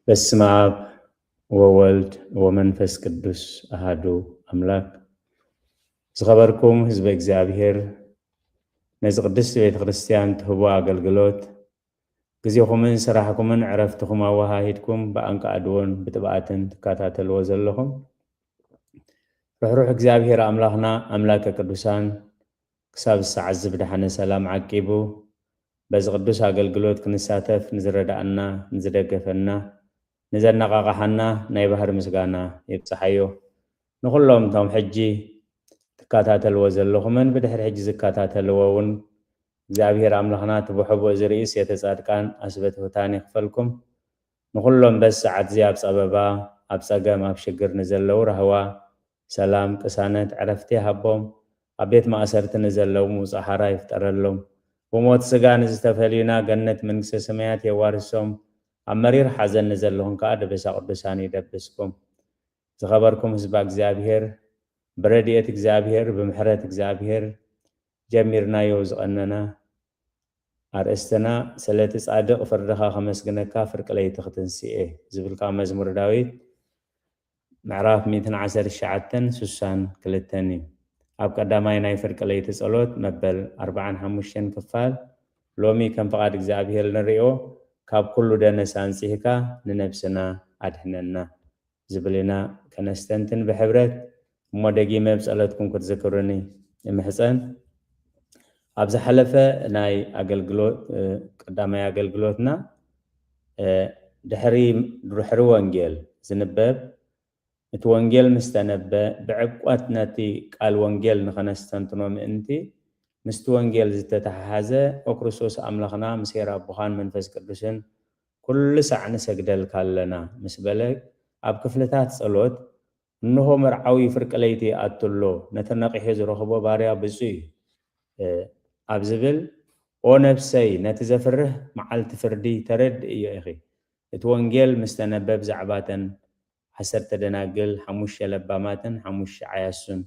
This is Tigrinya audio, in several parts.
በስመ አብ ወወልድ ወመንፈስ ቅዱስ አሃዱ አምላክ። ዝኸበርኩም ህዝበ እግዚኣብሔር፣ ነዚ ቅድስቲ ቤተ ክርስቲያን ትህቦ ኣገልግሎት፣ ግዜኹምን ስራሕኩምን ዕረፍትኹም ኣወሃሂድኩም ብኣንቃዕድዎን ብጥብኣትን ትከታተልዎ ዘለኹም፣ ርሕሩሕ እግዚኣብሔር ኣምላኽና፣ ኣምላከ ቅዱሳን፣ ክሳብ ዝሰዓት እዚ ብደሓነ ሰላም ዓቂቡ፣ በዚ ቅዱስ ኣገልግሎት ክንሳተፍ ንዝረዳእና፣ ንዝደገፈና፣ ንዘነቓቕሓና ናይ ባህሪ ምስጋና ይብጽሓዮ። ንኹሎም እቶም ሕጂ ትከታተልዎ ዘለኹምን ብድሕሪ ሕጂ ዝከታተልዎ እውን፣ እግዚኣብሔር ኣምላኽና እቲ ብሕቡእ ዝርእስ የተ ጻድቃን ኣስበ ትሑታን ይኽፈልኩም። ንኹሎም በዚ ሰዓት እዚ ኣብ ጸበባ፣ ኣብ ጸገም፣ ኣብ ሽግር ንዘለዉ ራህዋ፣ ሰላም፣ ቅሳነት፣ ዕረፍቲ ይሃቦም። ኣብ ቤት ማእሰርቲ ንዘለዉ ምውጻእ ሓራ ይፍጠረሎም። ብሞት ስጋ ንዝተፈልዩና ገነት መንግስተ ሰማያት የዋርሶም። ኣብ መሪር ሓዘን ንዘለኹም ከኣ ደበሳ ቅዱሳን ይደብስኩም። ዝኸበርኩም ህዝባ እግዚኣብሔር፣ ብረድኤት እግዚኣብሔር፣ ብምሕረት እግዚኣብሔር ጀሚርናዮ ዝቐነና ኣርእስትና፣ ስለቲ ጻድቕ ፍርድኻ ከመስግነካ ፍርቂ ለይቲ ክትንስኤ ዝብል ካብ መዝሙር ዳዊት ምዕራፍ ሚእትን ዓሰርተ ትሽዓተን ስሳን ክልተን እዩ። ኣብ ቀዳማይ ናይ ፍርቂ ለይቲ ጸሎት መበል ኣርባዓን ሓሙሽተን ክፋል፣ ሎሚ ከም ፍቓድ እግዚኣብሔር ንሪኦ፣ ካብ ኩሉ ደነስ ኣንጺህካ ንነብስና ኣድሕነና ዝብል ኢና ከነስተንትን ብሕብረት፣ እሞ ደጊመ ብጸሎትኩም ክትዝክሩኒ እምሕጸን። ኣብ ዝሓለፈ ናይ ኣገልግሎት፣ እ፣ ቀዳማይ ኣገልግሎትና፣ እ፣ ድሕሪ፣ ድሕሪ ወንጌል ዝንበብ፣ እቲ ወንጌል ምስ ተነበ፣ ብዕምቆት ነቲ ቃል ወንጌል ንኸነስተንትኖ ምእንቲ፣ ምስቲ ወንጌል ዝተተሓሓዘ፣ "ኦ ክርስቶስ ኣምላኽና፣ ምስ ኄር ኣቦኻን መንፈስ ቅዱስን ኩሉ ሳዕ ንሰግደልካ ኣለና" ምስ በለ፣ ኣብ ክፍልታት ጸሎት፣ "እንሆ መርዓዊ ፍርቂ ለይቲ ይኣቱ ኣሎ፣ ነቲ ነቒሑ ዝረኽቦ ባርያ ብፁዕ እዩ" ኣብ ዝብል፣ "ኦ ነብሰይ፣ ነቲ ዘፍርህ መዓልቲ ፍርዲ ተረድእዮ ኢኺ።" እቲ ወንጌል ምስ ተነበ፣ ብዛዕባተን ዓሰርተ ደናግል፣ ሓሙሽተ ለባማትን ሓሙሽተ ዓያሱን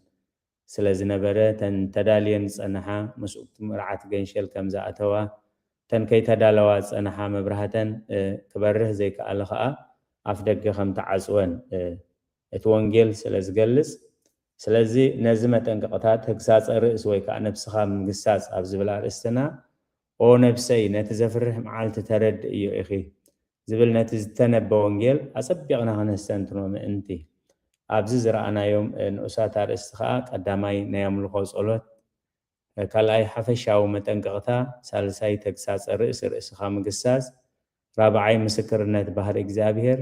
ስለ ዝነበረ፣ እተን ተዳልየን ዝጸንሓ፣ ምስኡ መርዓት ገንሸል ከም ዝኣተዋ፣ እተን ከይተዳለዋ ዝጸንሓ መብራህተን፣ እ፣ ክበርህ ዘይከኣለ ኸኣ ኣፍ ደገ ከም ተዓጽወን፣ እ፣ እቲ ወንጌል ስለ ዝገልጽ፣ ስለዚ ነዚ መጠንቀቕታ ተግሳጸ ርእስ ወይ ከኣ ነብስኻ ምግሳጽ ኣብ ዝብል ኣርእስትና፣ "ኦ ነብሰይ፣ ነቲ ዘፍርህ መዓልቲ ተረድእዮ ኢኺ" ዝብል ነቲ ዝተነበ ወንጌል ኣጸቢቕና ከነስተንትኖ ምእንቲ፣ ኣብዚ ዝረኣናዮም፣ እ፣ ንኡሳት ኣርእስቲ ከኣ ቀዳማይ ናይ ኣምልኾ ጸሎት፣ ካልኣይ ሓፈሻዊ መጠንቀቕታ፣ ሳልሳይ ተግሳጸ ርእሲ ርእስኻ ምግሳጽ፣ ራብዓይ ምስክርነት ባህሪ እግዚኣብሔር፣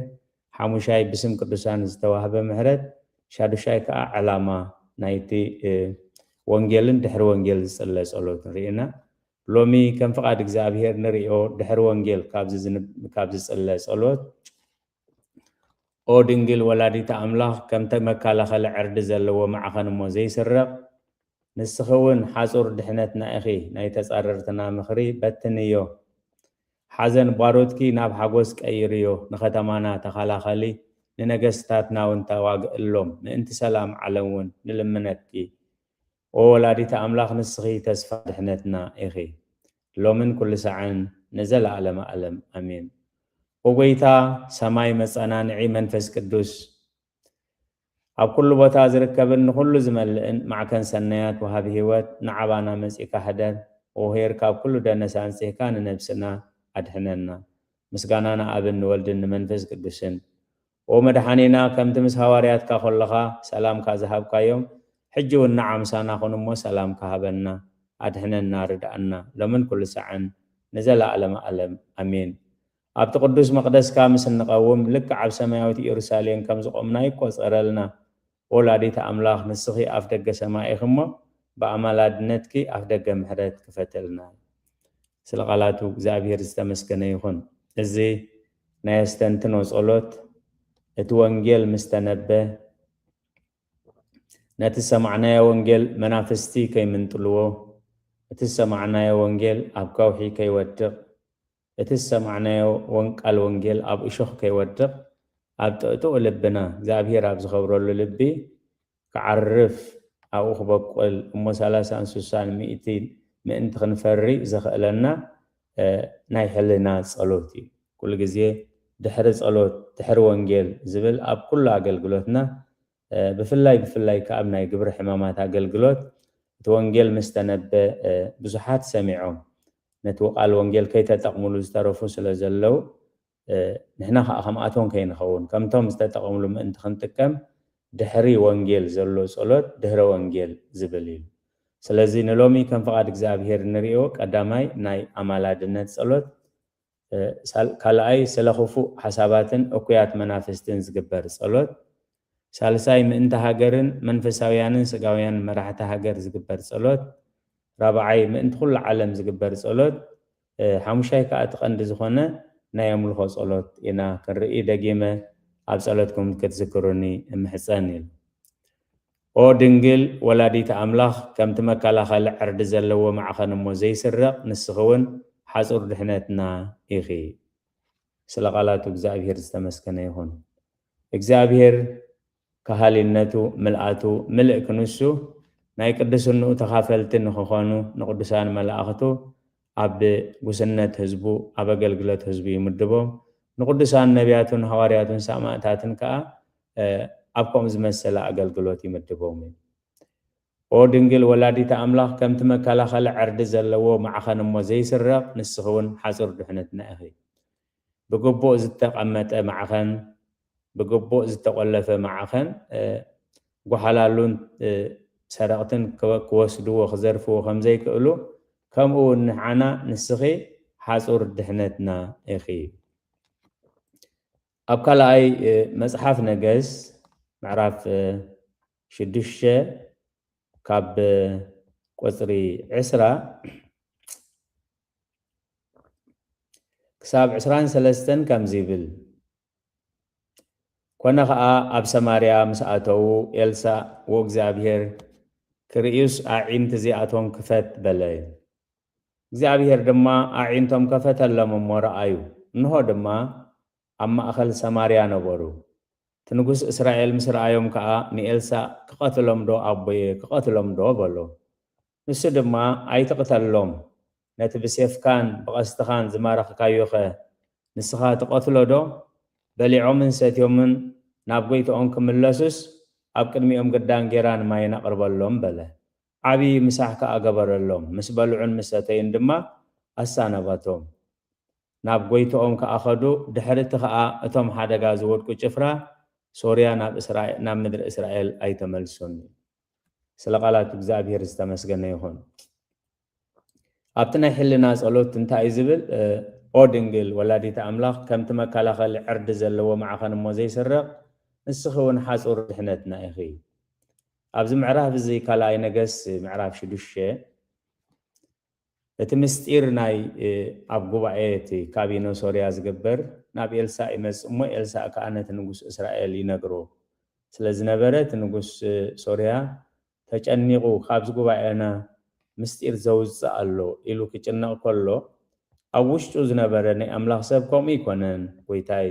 ሓሙሻይ ብስም ቅዱሳን ዝተዋህበ ምሕረት፣ ሻዱሻይ ከኣ ዕላማ ናይቲ፣ እ፣ ወንጌልን ድሕሪ ወንጌል ዝጽለ ጸሎት ንርኢ ኢና። ሎሚ ከም ፍቓድ እግዚኣብሔር ንርእዮ ድሕሪ ወንጌል ካብ ዝዝንብ-፣ ካብ ዝጽለ ጸሎት፣ ኦ ድንግል ወላዲተ ኣምላኽ፣ ከምቲ መከላኸሊ ዕርዲ ዘለዎ ማዕኸን እሞ ዘይስረቕ፣ ንስኺ እውን ሓጹር ድሕነትና ኢኺ። ናይ ተጻረርትና ምኽሪ በትንዮ። ሓዘን ባሮትኪ ናብ ሓጎስ ቀይርዮ። ንኸተማና ተኸላኸሊ፣ ንነገስታትና እውን ተዋግእሎም። ምእንቲ ሰላም ዓለም እውን ንልምነኪ። ኦ ወላዲተ ኣምላኽ፣ ንስኺ ተስፋ ድሕነትና ኢኺ፣ ሎምን ኩሉ ሳዕን ንዘለኣለመ ኣለም። ኣሜን። ኦ ጎይታ፣ ሰማይ መጸናንዒ መንፈስ ቅዱስ፣ ኣብ ኩሉ ቦታ ዝርከብን ንኹሉ ዝመልእን ማዕከን ሰናያት ወሃቢ ህይወት፣ ንዓባና መጺእካ ሕደር። ኦ ኄር፣ ካብ ኩሉ ደነስ ኣንጺህካ ንነብስና ኣድሕነና። ምስጋና ንኣብን ንወልድን ንመንፈስ ቅዱስን። ኦ መድሓኒና፣ ከምቲ ምስ ሃዋርያትካ ከለኻ ሰላምካ ዝሃብካዮም፣ ሕጂ እውን ንዓ ምሳና ኩን እሞ ሰላምካ ሃበና፣ ኣድሕነና፣ ርድኣና፣ ሎምን ኩሉ ሳዕን ንዘለኣለመ ኣለም። ኣሜን። ኣብቲ ቅዱስ መቕደስካ ምስ እንቐውም፣ ልክዕ ኣብ ሰማያዊት ኢየሩሳሌም ከም ዝቖምና ይቆጸረልና። ወላዲተ ኣምላኽ፣ ንስኺ ኣፍ ደገ ሰማይ ኢኺ እሞ፣ ብኣማላድነትኪ ኣፍ ደገ ምሕረት ክፈተልና። ስለ ቃላቱ እግዚኣብሔር ዝተመስገነ ይኹን። እዚ ናይ ኣስተንትኖ ጸሎት፣ እቲ ወንጌል ምስ ተነበ፣ ነቲ ዝሰማዕናዮ ወንጌል መናፍስቲ ከይምንጥልዎ፣ እቲ ዝሰማዕናዮ ወንጌል ኣብ ከውሒ ከይወድቕ፣ እቲ ዝሰማዕናዮ ወን-፣ ቃል ወንጌል ኣብ እሾኽ ከይወድቕ፣ ኣብ ጥቕጥቑ ልብና፣ እግዚኣብሔር ኣብ ዝኸብረሉ ልቢ ክዓርፍ፣ ኣብኡ ክበቁል፣ እሞ ሰላሳን ስሳን ሚእቲ ምእንቲ ክንፈሪ ዘኽእለና፣ እ፣ ናይ ሕልና ጸሎት እዩ። ኩሉ ግዜ ድሕሪ ጸሎት፣ ድሕሪ ወንጌል ዝብል ኣብ ኩሉ ኣገልግሎትና፣ እ፣ ብፍላይ፣ ብፍላይ ከኣ ኣብ ናይ ግብሪ ሕማማት ኣገልግሎት እቲ ወንጌል ምስ ተነበ፣ እ፣ ብዙሓት ሰሚዖም ነቲ ቃል ወንጌል ከይተጠቕምሉ ዝተረፉ ስለ ዘለዉ፣ እ፣ ንሕና ከኣ ከምኣቶም ከይንኸውን፣ ከምቶም ዝተጠቐምሉ ምእንቲ ክንጥቀም ድሕሪ ወንጌል ዘሎ ጸሎት ድህረ ወንጌል ዝብል እዩ። ስለዚ ንሎሚ ከም ፍቓድ እግዚኣብሔር እንርእዮ ቀዳማይ ናይ ኣማላድነት ጸሎት፣ እ፣ ሳል-፣ ካልኣይ ስለ ክፉእ ሓሳባትን እኩያት መናፍስትን ዝግበር ጸሎት፣ ሳልሳይ ምእንቲ ሃገርን መንፈሳውያንን ስጋውያን መራሕቲ ሃገር ዝግበር ጸሎት፣ ራብዓይ ምእንቲ ኩሉ ዓለም ዝግበር ጸሎት፣ እ፣ ሓሙሻይ ከኣ እቲ ቀንዲ ዝኾነ ናይ ኣምልኾ ጸሎት ኢና ክንርኢ። ደጊመ ኣብ ጸሎትኩም ክትዝክሩኒ እምሕጸን ኢሉ። ኦ ድንግል ወላዲት ኣምላኽ፣ ከምቲ መከላኸሊ ዕርዲ ዘለዎ ማዕኸን እሞ ዘይስረቕ፣ ንስኺ እውን ሓጹር ድሕነትና ኢኺ። ስለ ቃላቱ እግዚኣብሔር ዝተመስገነ ይኹን። እግዚኣብሔር ከሃሊነቱ፣ ምልኣቱ፣ ምልእ ክንሱ፣ ናይ ቅድስንኡ ተኻፈልቲ ንኽኾኑ ንቅዱሳን መላእኽቱ ኣብ ጉስነት ህዝቡ፣ ኣብ ኣገልግሎት ህዝቡ ይምድቦም። ንቅዱሳን ነቢያቱን ሃዋርያቱን ሰማእታትን ከኣ፣ እ፣ ኣብ ከምኡ ዝመሰለ ኣገልግሎት ይምድቦም እዩ። ኦ ድንግል ወላዲተ ኣምላኽ፣ ከምቲ መከላኸሊ ዕርዲ ዘለዎ ማዕኸን እሞ ዘይስረቕ፣ ንስኺ እውን ሓጹር ድሕነትና ኢኺ። ብግቡእ ዝተቐመጠ ማዕኸን፣ ብግቡእ ዝተቖለፈ ማዕኸን፣ እ፣ ጓሓላሉን፣ እ፣ ሰረቕትን ክወ-፣ ክወስድዎ፣ ክዘርፍዎ ከም ዘይክእሉ፣ ከምኡ እውን ንዓና ንስኺ ሓጹር ድሕነትና ኢኺ። ኣብ ካልኣይ፣ እ፣ መጽሓፍ ነገስ ምዕራፍ፣ እ፣ ሽዱሽተ ካብ፣ እ፣ ቁጽሪ ዕስራ ክሳብ ዕስራን ሰለስተን ከምዚ ይብል፣ ኮነ ኸኣ ኣብ ሰማርያ ምስ ኣተዉ ኤልሳእ፣ "ወእግዚኣብሔር ክርእዩስ ኣዒንቲ እዚኣቶም ክፈት" በለ። እግዚኣብሔር ድማ ኣዒንቶም ከፈተሎም እሞ ረኣዩ። እንሆ ድማ ኣብ ማእከል ሰማርያ ነበሩ። እቲ ንጉስ እስራኤል ምስ ረኣዮም ከኣ ንኤልሳእ፣ "ክቐትሎም ዶ ኣቦየ፣ ክቐትሎም ዶ?" በሎ። ንሱ ድማ፣ "ኣይትቕተሎም፣ ነቲ ብሴፍካን ብቐስትኻን ዝማረኽካዮኸ ንስኻ ትቐትሎ ዶ? በሊዖምን ሰትዮምን ናብ ጎይትኦም ክምለሱስ ኣብ ቅድሚኦም ግዳን ጌራ ንማይ ነቕርበሎም" በለ። ዓቢ ምሳሕ ከኣ ገበረሎም። ምስ በልዑን ምስ ሰተዩን ድማ ኣሳነበቶም። ናብ ጎይትኦም ከኣ ኸዱ። ድሕሪ እቲ ኸኣ እቶም ሓደጋ ዝወድቁ ጭፍራ ሶርያ ናብ እስራኤ-፣ ናብ ምድሪ እስራኤል ኣይተመልሱን። ስለ ቃላት እግዚኣብሔር ዝተመስገነ ይኹን። ኣብቲ ናይ ሕልና ጸሎት እንታይ እዩ ዝብል? እ፣ "ኦ ድንግል ወላዲተ ኣምላኽ፣ ከምቲ መከላኸሊ ዕርዲ ዘለዎ ማዕኸን እሞ ዘይስረቕ፣ ንስኺ እውን ሓጹር ድሕነትና ኢኺ።" ኣብዚ ምዕራፍ እዚ ካልኣይ ነገስ ምዕራፍ ሽዱሽተ፣ እቲ ምስጢር ናይ፣ እ፣ ኣብ ጉባኤ እቲ ካቢኖ ሶርያ ዝግበር ናብ ኤልሳእ ይመጽእ እሞ፣ ኤልሳእ ከኣ ነቲ ንጉስ እስራኤል ይነግሮ ስለ ዝነበረ፣ እቲ ንጉስ፣ እ፣ ሶርያ ተጨኒቑ፣ "ካብዚ ጉባኤና ምስጢር ዘውጽእ ኣሎ" ኢሉ ክጭነቕ ከሎ፣ ኣብ ውሽጡ ዝነበረ ናይ ኣምላኽ ሰብ፣ "ከምኡ ኣይኮነን ጎይታይ፣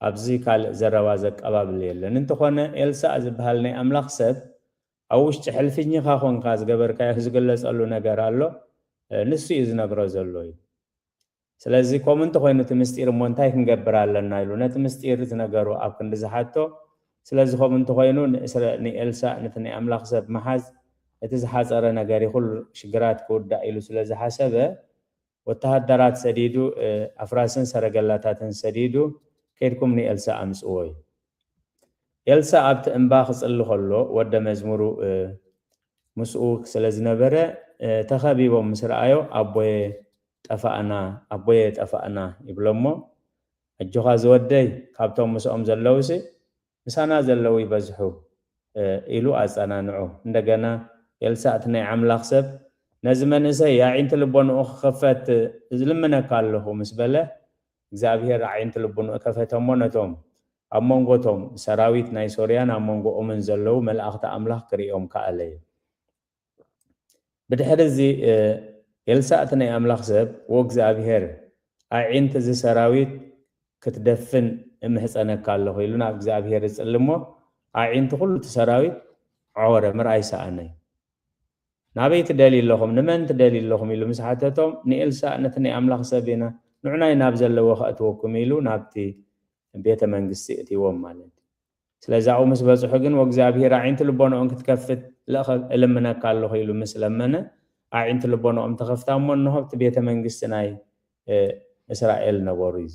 ኣብዚ ካልእ ዘረባ ዘቀባብል የለን። እንተኾነ ኤልሳእ ዝበሃል ናይ ኣምላኽ ሰብ ኣብ ውሽጢ ሕልፍኝኻ ኾንካ ዝገበርካዮ ዝግለጸሉ ነገር ኣሎ፣ እ፣ ንሱ እዩ ዝነግሮ ዘሎ" እዩ። ስለዚ ከምኡ እንተኾይኑ እቲ ምስጢር እሞ እንታይ ክንገብር ኣለና ኢሉ ነቲ ምስጢር ዝነገሮ ኣብ ክንዲ ዝሓቶ፣ ስለዚ ከምኡ እንተኾይኑ ንእስረ-፣ ንኤልሳእ ነቲ ናይ ኣምላኽ ሰብ ምሓዝ እቲ ዝሓጸረ ነገር እዩ፣ ኩሉ ሽግራት ክውዳእ ኢሉ ስለ ዝሓሰበ፣ ወተሃደራት ሰዲዱ፣ እ፣ ኣፍራስን ሰረገላታትን ሰዲዱ፣ "ከይድኩም ንኤልሳእ ኣምጽዎ" እዩ። ኤልሳእ ኣብቲ እምባ ክጽሊ ከሎ፣ ወደ መዝሙሩ፣ እ፣ ምስኡ ስለ ዝነበረ፣ እ፣ ተኸቢቦም ምስ ረኣዮ፣ "ኣቦየ ጠፋእና፣ ኣቦየ ጠፋእና" ይብሎ እሞ፣ "ኣጆኻ ዝወደይ፣ ካብቶም ምስኦም ዘለውሲ ምሳና ዘለዉ ይበዝሑ" ኢሉ ኣጸናንዖ። እንደገና ኤልሳእ እቲ ናይ ኣምላኽ ሰብ፣ "ነዚ መንእሰይ ኣዒንቲ ልቦንኡ ክኸፈት ዝልምነካ ኣለኹ" ምስ በለ፣ እግዚኣብሔር ኣዒንቲ ልቦንኡ ከፈተ እሞ ነቶም ኣብ መንጎቶም ሰራዊት ናይ ሶርያን ኣብ መንጎኦምን ዘለዉ መላእኽቲ ኣምላኽ ክርእዮም ከኣለ እዩ። ብድሕሪ እዚ፣ እ፣ ኤልሳእ እቲ ናይ ኣምላኽ ሰብ፣ "ወእግዚኣብሔር፣ ኣዒንቲ እዚ ሰራዊት ክትደፍን እምሕጸነካ ኣለኹ" ኢሉ ናብ እግዚኣብሔር ይጽሊ እሞ፣ ኣዒንቲ ኩሉ እቲ ሰራዊት ዐወረ፣ ምርኣይ ሰኣነ። "ናበይ ትደልዩ ኣለኹም? ንመን ትደልዩ ኣለኹም?" ኢሉ ምስ ሓተቶም፣ ንኤልሳእ፣ "ነቲ ናይ ኣምላኽ ሰብ ኢና፣ ንዑናይ ናብ ዘለዎ ከእትወኩም ኢሉ ናብቲ ቤተ መንግስቲ እትዎም ማለት እዩ። ስለዚ ኣብኡ ምስ በፅሑ ግን ወእግዚኣብሔር ኣዒንቲ ልቦናኦም ክትከፍት ለእኸ-፣ እልምነካ ኣለኹ ኢሉ ምስ ለመነ ኣዒንቲ ልቦናኦም ተኸፍታ እሞ እንሆ ኣብቲ ቤተ መንግስቲ ናይ እ፣ እስራኤል ነበሩ እዩ።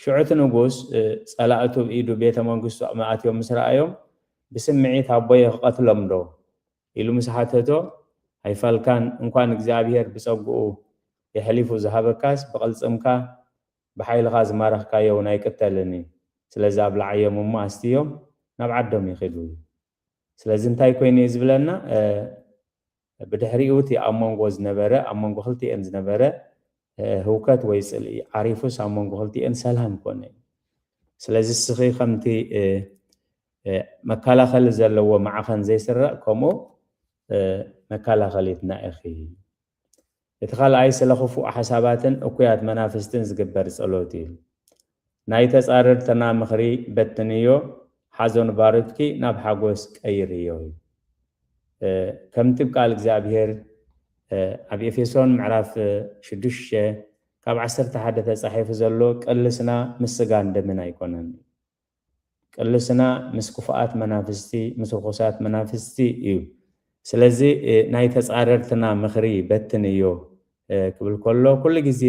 ሽዑ እቲ ንጉስ እ፣ ጸላእቱ ብኢዱ ቤተ መንግስቱ ኣትዮም ምስ ረኣዮም ብስምዒት ኣቦየ ክቐትሎም ዶ ኢሉ ምስ ሓተቶ ኣይፋልካን፣ እንኳን እግዚኣብሔር ብጸግኡ የሕሊፉ ዝሃበካስ ብቕልጽምካ ብሓይልኻ ዝማረኽካዮ እውን ኣይቅተልን እዩ። ስለዚ ኣብልዓዮም እሞ ኣስትዮም ናብ ዓዶም ይኺዱ እዩ። ስለዚ እንታይ ኮይኑ እዩ ዝብለና? ብድሕሪኡ እቲ ኣብ መንጎ ዝነበረ ኣብ መንጎ ክልቲኤን ዝነበረ ህውከት ወይ ፅልኢ ዓሪፉስ ኣብ መንጎ ክልቲኤን ሰላም ኮነ። ስለዚ እስኺ ከምቲ መከላኸሊ ዘለዎ ማዕኸን ዘይስረቕ ከምኡ መከላኸሊትና ኢኺ። እቲ ካልኣይ ስለ ክፉእ ሓሳባትን እኩያት መናፍስትን ዝግበር ጸሎት እዩ። ናይ ተጻረርትና ምኽሪ በትንዮ፣ ሓዞን ባሮትኪ ናብ ሓጎስ ቀይርዮ እዩ። ከምቲ ቃል እግዚኣብሔር ኣብ ኤፌሶን ምዕራፍ ሽዱሽተ ካብ ዓሰርተ ሓደ ተጻሒፉ ዘሎ ቅልስና ምስ ስጋን ደምን ኣይኮነን። ቅልስና ምስ ክፉኣት መናፍስቲ፣ ምስ ርኹሳት መናፍስቲ እዩ። ስለዚ ናይ ተጻረርትና ምኽሪ በትን እዮ ክብል ከሎ ኩሉ ግዜ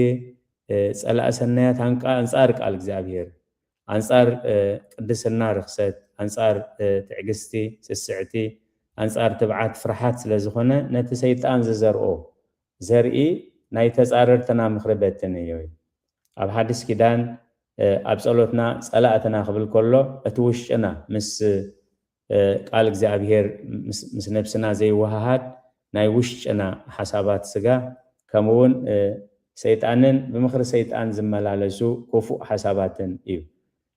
ጸላእ ሰናያት ኣንጻር ቃል እግዚኣብሔር፣ ኣንጻር ቅድስና ርኽሰት፣ ኣንጻር ትዕግስቲ ስስዕቲ፣ ኣንጻር ትብዓት ፍርሓት ስለ ዝኾነ ነቲ ሰይጣን ዝዘርኦ ዘርኢ ናይ ተጻረርትና ምኽሪ በትን እዮ። ኣብ ሓድሽ ኪዳን ኣብ ጸሎትና ጸላእትና ክብል ከሎ እቲ ውሽጥና ምስ ቃል እግዚኣብሔር ምስ ነብስና ዘይወሃሃድ ናይ ውሽጥና ሓሳባት ስጋ ከምኡ እውን ሰይጣንን ብምኽሪ ሰይጣን ዝመላለሱ ክፉእ ሓሳባትን እዩ።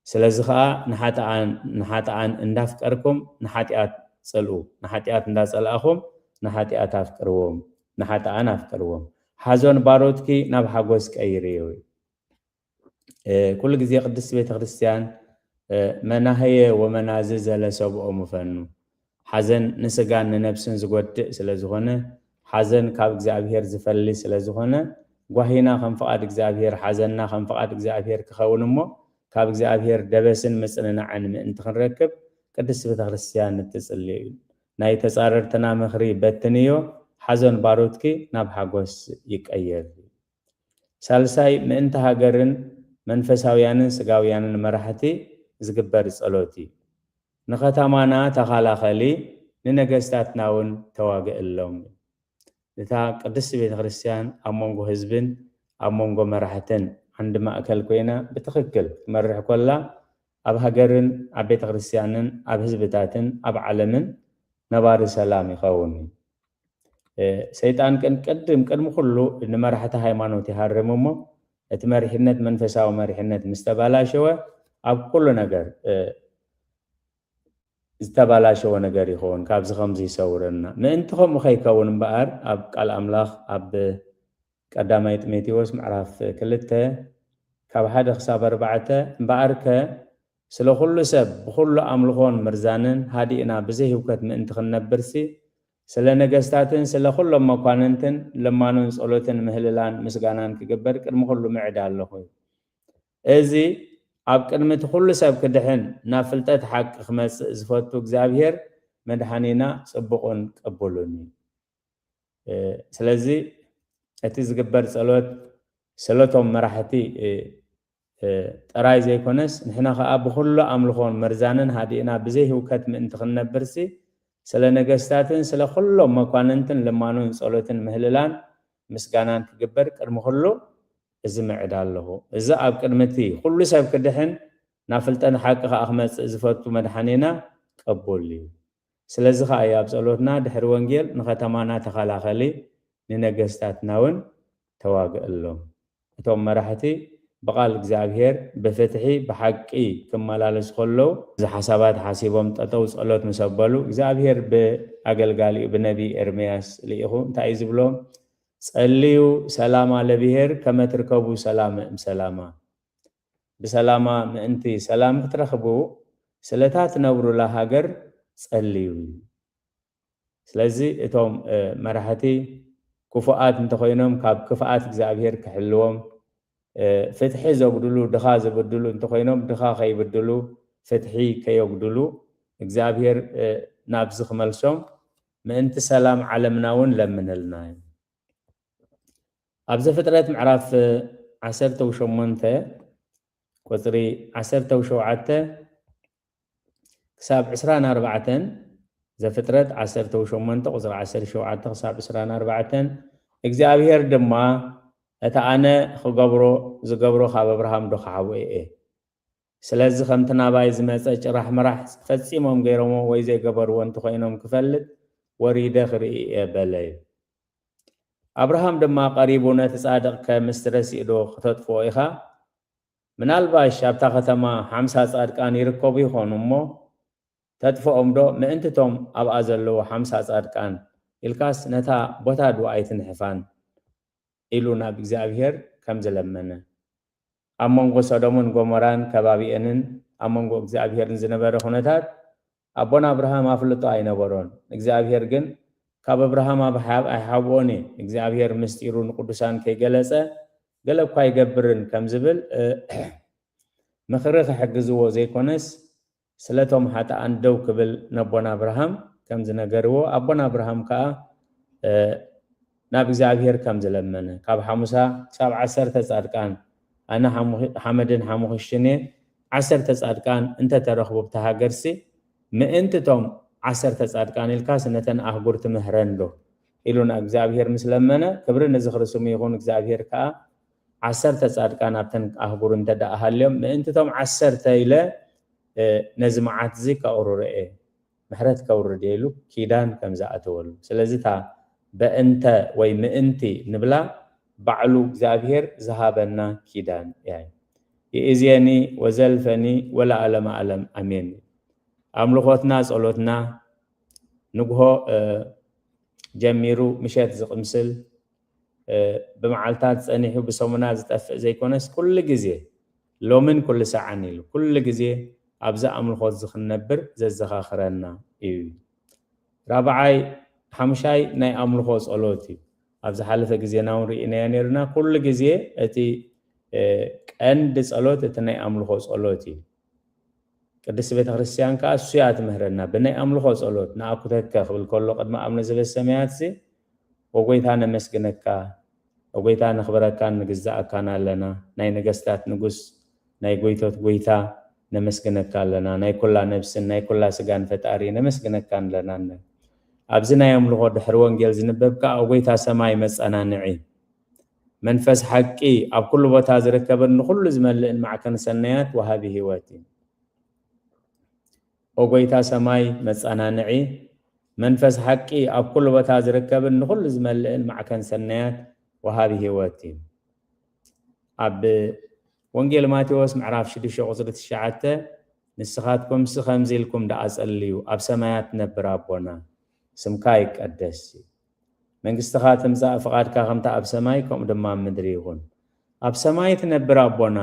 ስለዚ ኸዓ ንሓጥኣን ንሓጥኣን እንዳፍቀርኩም ንሓጢኣት ጸልኡ፣ ንሓጢኣት እንዳጸላእኹም ንሓጢኣት ኣፍቅርዎም፣ ንሓጥኣን ኣፍቅርዎም። ሓዞን ባሮትኪ ናብ ሓጎስ ቀይርዮ። ኩሉ ግዜ ቅድስት ቤተ ክርስቲያን መናህየ ወመናዝዘ ለሰብኦ ምፈኑ፣ ሓዘን ንስጋን ንነብስን ዝጎድእ ስለ ዝኾነ፣ ሓዘን ካብ እግዚኣብሔር ዝፈሊ ስለ ዝኾነ፣ ጓሂና ከም ፍቓድ እግዚኣብሔር፣ ሓዘንና ከም ፍቓድ እግዚኣብሔር ክኸውን እሞ ካብ እግዚኣብሔር ደበስን ምጽንናዕን ምእንቲ ክንረክብ ቅድስት ቤተ ክርስቲያን እትጽሊ እዩ። ናይ ተጻረርትና ምኽሪ በትንዮ፣ ሓዘን ባሮትኪ ናብ ሓጎስ ይቀየር። ሳልሳይ ምእንቲ ሃገርን መንፈሳውያንን ስጋውያንን መራሕቲ ዝግበር ጸሎት እዩ። ንኸተማና ተኻላኸሊ፣ ንነገስታትና እውን ተዋግእሎም። እታ ቅድስቲ ቤተ ክርስቲያን ኣብ መንጎ ህዝብን ኣብ መንጎ መራሕትን ዓንዲ ማእከል ኮይና ብትኽክል ክትመርሕ ኮላ ኣብ ሃገርን ኣብ ቤተ ክርስቲያንን ኣብ ህዝብታትን ኣብ ዓለምን ነባሪ ሰላም ይኸውን። ሰይጣን ቅድም ቅድሚ ኩሉ ንመራሕቲ ሃይማኖት ይሃርም እሞ እቲ መሪሕነት መንፈሳዊ መሪሕነት ምስ ተባላሸወ ኣብ ኩሉ ነገር ዝተባላሸወ ነገር ይኸውን። ካብዚ ከምዚ ይሰውረና። ምእንቲ ከምኡ ከይከውን እምበኣር ኣብ ቃል ኣምላኽ ኣብ ቀዳማይ ጢሞቴዎስ ምዕራፍ ክልተ ካብ ሓደ ክሳብ ኣርባዕተ እምበኣርከ ስለ ኩሉ ሰብ ብኩሉ ኣምልኾን ምርዛንን ሃዲእና ብዘይ ህውከት ምእንቲ ክንነብርሲ ስለ ነገስታትን ስለ ኩሎም መኳንንትን ልማኖን ጸሎትን ምህልላን ምስጋናን ክግበር ቅድሚ ኩሉ ምዕድ ኣለኹ። እዚ ኣብ ቅድሚ እቲ ኩሉ ሰብ ክድሕን ናብ ፍልጠት ሓቂ ክመጽእ ዝፈቱ እግዚኣብሔር መድሓኒና ጽቡቕን ቅቡልን እዩ። ስለዚ እቲ ዝግበር ጸሎት ስለቶም መራሕቲ ጥራይ ዘይኮነስ ንሕና ከኣ ብኩሉ ኣምልኾን መርዛንን ሃዲእና ብዘይ ህውከት ምእንቲ ክንነብርሲ ስለ ነገስታትን ስለ ኩሎም መኳንንትን ልማኖን ጸሎትን ምህልላን ምስጋናን ክግበር ቅድሚ ኩሉ እዚ ምዕድ ኣለኹ። እዚ ኣብ ቅድሚ እቲ ኩሉ ሰብ ክድሕን ናብ ፍልጠት ሓቂ ከኣ ክመጽእ ዝፈቱ መድሓኒና ቅቡል እዩ። ስለዚ ከኣ እዩ ኣብ ጸሎትና ድሕሪ ወንጌል ንኸተማና ተኸላኸሊ ንነገስታትና እውን ተዋግእሎም። እቶም መራሕቲ ብቓል እግዚኣብሔር ብፍትሒ ብሓቂ ክመላለሱ ከለዉ እዚ ሓሳባት ሓሲቦም ጠጠው ጸሎት ምስ ኣበሉ እግዚኣብሔር ብኣገልጋሊኡ ብነቢይ ኤርምያስ ልኢኹ እንታይ እዩ ዝብሎም? ጸልዩ ሰላማ ለብሔር ከመ ትርከቡ ሰላም እምሰላማ። ብሰላማ ምእንቲ ሰላም ክትረኽቡ ስለታ ትነብሩላ ሃገር ጸልዩ። ስለዚ እቶም መራሕቲ ክፉኣት እንተኾይኖም ካብ ክፍኣት እግዚኣብሔር ክሕልዎም ፍትሒ ዘጉድሉ፣ ድኻ ዝብድሉ እንተኾይኖም፣ ድኻ ከይብድሉ፣ ፍትሒ ከየጉድሉ እግዚኣብሔር ናብዚ ክመልሶም ምእንቲ ሰላም ዓለምና እውን ለምንልና እዩ። ኣብ ዘፍጥረት ምዕራፍ ዓሰርተ ሸሞንተ ቁፅሪ ዓሰርተ ሸውዓተ ክሳብ ዕስራን ኣርባዕተን፣ ዘፍጥረት ዓሰርተ ሸሞንተ ቁፅሪ ዓሰርተ ሸውዓተ ክሳብ ዕስራን ኣርባዕተን፣ እግዚኣብሔር ድማ እቲ ኣነ ክገብሮ ዝገብሮ ካብ ኣብርሃም ዶ ክሓብኦ እየ? ስለዚ ከምቲ ናባይ ዝመፀ ጭራሕ ምራሕ ፈፂሞም ገይሮሞ ወይ ዘይገበርዎ እንተኾይኖም ክፈልጥ ወሪደ ክርኢ እየ በለ እዩ። ኣብርሃም ድማ ቀሪቡ ነቲ ጻድቕ ከ ምስቲ ረሲእ ዶ ክተጥፍኦ ኢኻ? ምናልባሽ ኣብታ ከተማ ሓምሳ ጻድቃን ይርከቡ ይኾኑ እሞ ተጥፍኦም ዶ ምእንቲ ቶም ኣብኣ ዘለዉ ሓምሳ ጻድቃን ኢልካስ ነታ ቦታ ዶ ኣይትንሕፋን? ኢሉ ናብ እግዚኣብሔር ከም ዝለመነ። ኣብ መንጎ ሰዶምን ጎሞራን ከባቢኤንን ኣብ መንጎ እግዚኣብሔርን ዝነበረ ኩነታት ኣቦና ኣብርሃም ኣፍልጦ ኣይነበሮን። እግዚኣብሔር ግን ካብ ኣብርሃም ኣብ ሓብ ኣይሓብኦን እዩ። እግዚኣብሔር ምስጢሩ ንቅዱሳን ከይገለጸ ገለ እኳ ኣይገብርን ከም ዝብል ምኽሪ ክሕግዝዎ ዘይኮነስ ስለቶም ሓጥኣን ደው ክብል ነቦና ኣብርሃም ከም ዝነገርዎ ኣቦና ኣብርሃም ከኣ ናብ እግዚኣብሔር ከም ዝለመነ ካብ ሓሙሳ ክሳብ ዓሰርተ ጻድቃን ኣነ ሓመድን ሓሙኽሽትን እየ ዓሰርተ ጻድቃን እንተተረኽቡ ብታ ሃገርሲ ምእንቲ እቶም ዓሰርተ ጻድቃን ኢልካስ ነተን ኣህጉር ትምህረን ዶ ኢሉ ንእግዚኣብሔር ምስ ለመነ ክብሪ ንዝኽሪ ስሙ ይኹን እግዚኣብሔር ከኣ ዓሰርተ ጻድቃን ኣብተን ኣህጉር እንተ ደኣ ሃልዮም ምእንቲ እቶም ዓሰርተ ኢለ ነዚ መዓት እዚ ከቕርሮ እየ ምሕረት ከውርድ እየ ኢሉ ኪዳን ከም ዝኣተወሉ ስለዚ እታ በእንተ ወይ ምእንቲ ንብላ ባዕሉ እግዚኣብሔር ዝሃበና ኪዳን እያ ይእዝየኒ ወዘልፈኒ ወለዓለመ ዓለም ኣሜን ኣምልኾትና ጸሎትና ንግሆ ጀሚሩ ምሸት ዝቕምስል ብመዓልታት ጸኒሑ ብሰሙና ዝጠፍእ ዘይኮነስ ኩሉ ግዜ ሎምን ኩሉ ሰዓን ኢሉ ኩሉ ግዜ ኣብዚ ኣምልኾት ዝክነብር ዘዘኻኽረና እዩ። ራብዓይ ሓሙሻይ ናይ ኣምልኾ ጸሎት እዩ። ኣብ ዝሓለፈ ግዜና እውን ርኢናዮ ነርና ኩሉ ግዜ እቲ ቀንዲ ጸሎት እቲ ናይ ኣምልኾ ጸሎት እዩ። ቅድስቲ ቤተ ክርስቲያን ከኣ እሱ እያ ትምህረና ብናይ ኣምልኾ ጸሎት ንኣኩተከ ክብል ከሎ ቅድሚ ኣብ ንዘበሰማያት ሲ ኦጎይታ ነመስግነካ ኦጎይታ ነኽብረካን ንግዛኣካን ኣለና ናይ ነገስታት ንጉስ ናይ ጎይቶት ጎይታ ነመስግነካ ኣለና ናይ ኩላ ነብስን ናይ ኩላ ስጋን ፈጣሪ ነመስግነካ ኣለና ኣብዚ ናይ ኣምልኾ ድሕሪ ወንጌል ዝንበብ ከኣ ኦጎይታ ሰማይ መጸናንዒ መንፈስ ሓቂ ኣብ ኩሉ ቦታ ዝርከብን ንኹሉ ዝመልእን ማዕከን ሰናያት ወሃቢ ህይወት እዩ። ኦጎይታ ሰማይ መጸናንዒ መንፈስ ሓቂ ኣብ ኩሉ ቦታ ዝርከብን ንኹሉ ዝመልእን ማዕከን ሰናያት ወሃቢ ህይወት እዩ። ኣብ ወንጌል ማቴዎስ ምዕራፍ ሽዱሽተ ቁጽሪ ትሽዓተ ንስኻትኩምሲ ከምዚ ኢልኩም ደኣ ጸልዩ ኣብ ሰማያት ትነብር ኣቦና ስምካ ይቀደስ መንግስትኻ ትምጻእ ፍቓድካ ከምታ ኣብ ሰማይ ከምኡ ድማ ኣብ ምድሪ ይኹን ኣብ ሰማይ ትነብር ኣቦና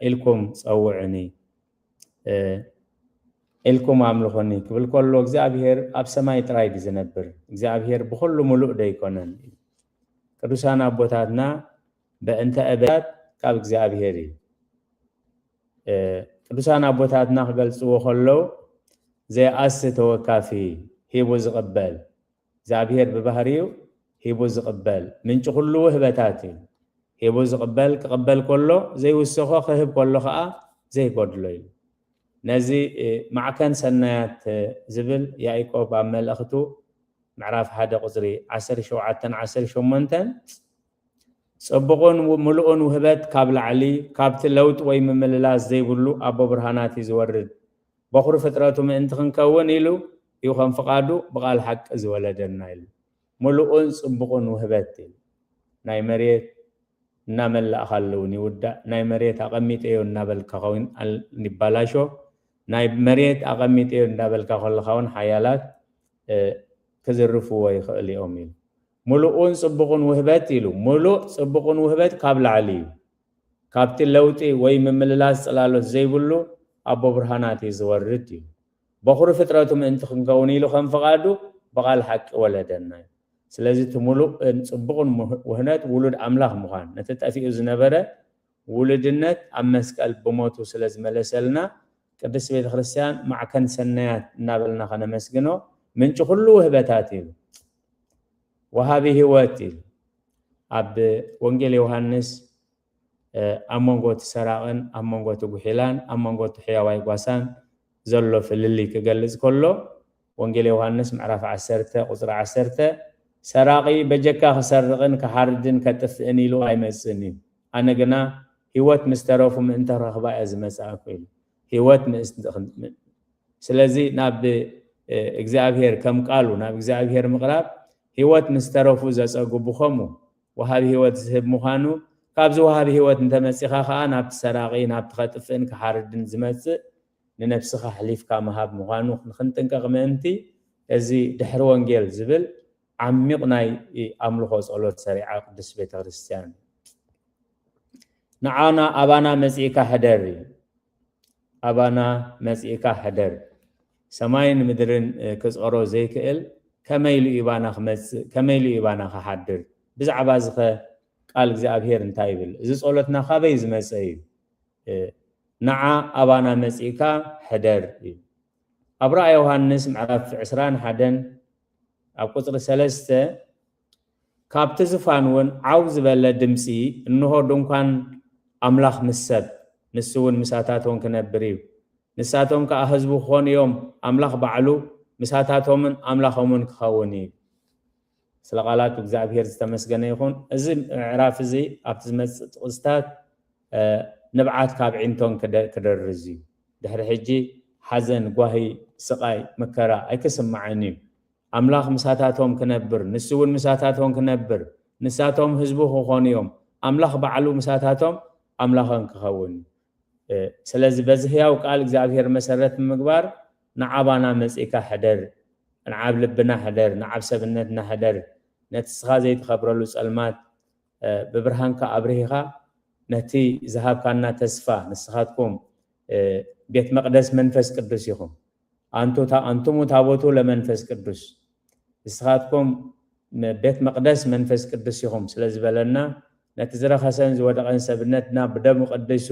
ኢልኩም ጸውዑኒ ኢልኩም ኣምልኹኒ ክብል ከሎ እግዚኣብሄር ኣብ ሰማይ ጥራይ ድዩ ዝነብር እግዚኣብሄር ብኩሉ ሙሉእ ዶ ኣይኮነን ቅዱሳን ኣቦታትና በእንተ እበያት ካብ እግዚኣብሄር እዩ ቅዱሳን ኣቦታትና ክገልጽዎ ከለዉ ዘይኣስ ተወካፊ ሂቡ ዝቕበል እግዚኣብሔር ብባህሪኡ ሂቡ ዝቕበል ምንጪ ኩሉ ውህበታት እዩ። ሂቡ ዝቕበል ክቕበል ከሎ ዘይውስኾ ክህብ ከሎ ከዓ ዘይጎድሎ እዩ። ነዚ ማዕከን ሰናያት ዝብል ያዕቆብ ኣብ መልእኽቱ ምዕራፍ ሓደ ቁፅሪ ዓሰርተ ሸውዓተን ዓሰርተ ሸሞንተን ፅቡቕን ምሉእን ውህበት ካብ ላዕሊ ካብቲ ለውጢ ወይ ምምልላስ ዘይብሉ ኣቦ ብርሃናት እዩ ዝወርድ በኹሪ ፍጥረቱ ምእንቲ ክንከውን ኢሉ እዩ ከም ፍቓዱ ብቓል ሓቂ ዝወለደና ኢሉ። ምሉእን ጽቡቕን ውህበት እዩ። ናይ መሬት እናመላእኻ ኣለውን ይውዳእ፣ ናይ መሬት ኣቐሚጠዮ እናበልካ ኸውን ይባላሾ፣ ናይ መሬት ኣቐሚጠዮ እናበልካ ከለኻ እውን ሓያላት ክዝርፍዎ ይኽእል እዮም ኢሉ። ምሉእን ጽቡቕን ውህበት ኢሉ። ምሉእ ጽቡቕን ውህበት ካብ ላዕሊ እዩ። ካብቲ ለውጢ ወይ ምምልላስ ጽላሎት ዘይብሉ ኣቦ ብርሃናት እዩ ዝወርድ እዩ። በኹሪ ፍጥረቱ ምእንቲ ክንከውን ኢሉ ከም ፍቓዱ ብቓል ሓቂ ወለደና እዩ። ስለዚ እቲ ምሉእን ጽቡቕን ውህነት ውሉድ ኣምላኽ ምዃን፣ ነቲ ጠፊኡ ዝነበረ ውሉድነት ኣብ መስቀል ብሞቱ ስለ ዝመለሰልና ቅድስት ቤተ ክርስቲያን ማዕከን ሰናያት እናበልና ከነመስግኖ ምንጪ ኩሉ ውህበታት እዩ። ወሃቢ ህይወት እዩ። ኣብ ወንጌል ዮሃንስ ኣብ መንጎ እቲ ሰራቕን ኣብ መንጎ እቲ ጉሒላን ኣብ መንጎ እቲ ሕያዋይ ጓሳን ዘሎ ፍልልይ ክገልጽ ከሎ ወንጌል ዮሃንስ ምዕራፍ ዓሰርተ ቁጽሪ ዓሰርተ ሰራቒ በጀካ ክሰርቕን ክሓርድን ከጥፍእን ኢሉ ኣይመጽእን እዩ፣ ኣነ ግና ህይወት ምስ ተረፉ ምእንቲ ክረኽባ እየ ዝመጽኣኩ ኢሉ። ህይወት ምስ ስለዚ ናብ እግዚኣብሔር ከም ቃሉ ናብ እግዚኣብሔር ምቕራብ ህይወት ምስ ተረፉ ዘጸግቡ ከምኡ ወሃቢ ህይወት ዝህብ ምዃኑ ካብዚ ወሃቢ ህይወት እንተመጺኻ ከዓ ናብቲ ሰራቒ ናብቲ ከጥፍእን ክሓርድን ዝመጽእ ንነብስኻ ኣሕሊፍካ ምሃብ ምዃኑ ንክንጥንቀቕ ምእንቲ እዚ ድሕሪ ወንጌል ዝብል ዓሚቕ ናይ ኣምልኾ ጸሎት ሰሪዓ ቅድስት ቤተ ክርስቲያን። ንዓና ኣባና መጺእካ ሕደር እዩ። ኣባና መጺእካ ሕደር። ሰማይን ምድርን ክጽሮ ዘይክእል ከመይ ኢሉ እዩ ባና ክመጽእ ከመይ ኢሉ እዩ ባና ክሓድር? ብዛዕባ ዝኸ ቃል እግዚኣብሔር እንታይ ይብል? እዚ ጸሎትና ካበይ ዝመጸ እዩ? ንዓ ኣባና መጺእካ ሕደር እዩ። ኣብ ራእይ ዮሃንስ ምዕራፍ ዕስራን ሓደን ኣብ ቁጽሪ ሰለስተ ካብቲ ዝፋን እውን ዓው ዝበለ ድምፂ እንሆ ድንኳን ኣምላኽ ምስ ሰብ ንሱ እውን ምሳታቶም ክነብር እዩ። ንሳቶም ከዓ ህዝቡ ክኾኑ እዮም። ኣምላኽ ባዕሉ ምሳታቶምን ኣምላኾምን ክኸውን እዩ። ስለ ቃላት እግዚኣብሔር ዝተመስገነ ይኹን። እዚ ምዕራፍ እዚ ኣብቲ ዝመፅእ ጥቕስታት ንብዓት ካብ ዒንቶን ክደርዝ እዩ። ድሕሪ ሕጂ ሓዘን፣ ጓሂ፣ ስቓይ፣ መከራ ኣይክስማዓን እዩ። ኣምላኽ ምሳታቶም ክነብር፣ ንሱ እውን ምሳታቶም ክነብር፣ ንሳቶም ህዝቡ ክኾኑ እዮም። ኣምላኽ ባዕሉ ምሳታቶም ኣምላኸን ክኸውን እዩ። ስለዚ በዚ ህያው ቃል እግዚኣብሔር መሰረት ንምግባር ንዓባና መጺእካ ሕደር፣ ንዓብ ልብና ሕደር፣ ንዓብ ሰብነትና ሕደር። ነቲ ስኻ ዘይትኸብረሉ ጸልማት ብብርሃንካ ኣብርሂኻ ነቲ ዝሃብካና ተስፋ ንስኻትኩም ቤት መቕደስ መንፈስ ቅዱስ ኢኹም። ኣንቱሙ ታቦቱ ለመንፈስ ቅዱስ፣ ንስኻትኩም ቤት መቕደስ መንፈስ ቅዱስ ኢኹም ስለ ዝበለና ነቲ ዝረኸሰን ዝወደቐን ሰብነትና ብደሙ ቀዲሱ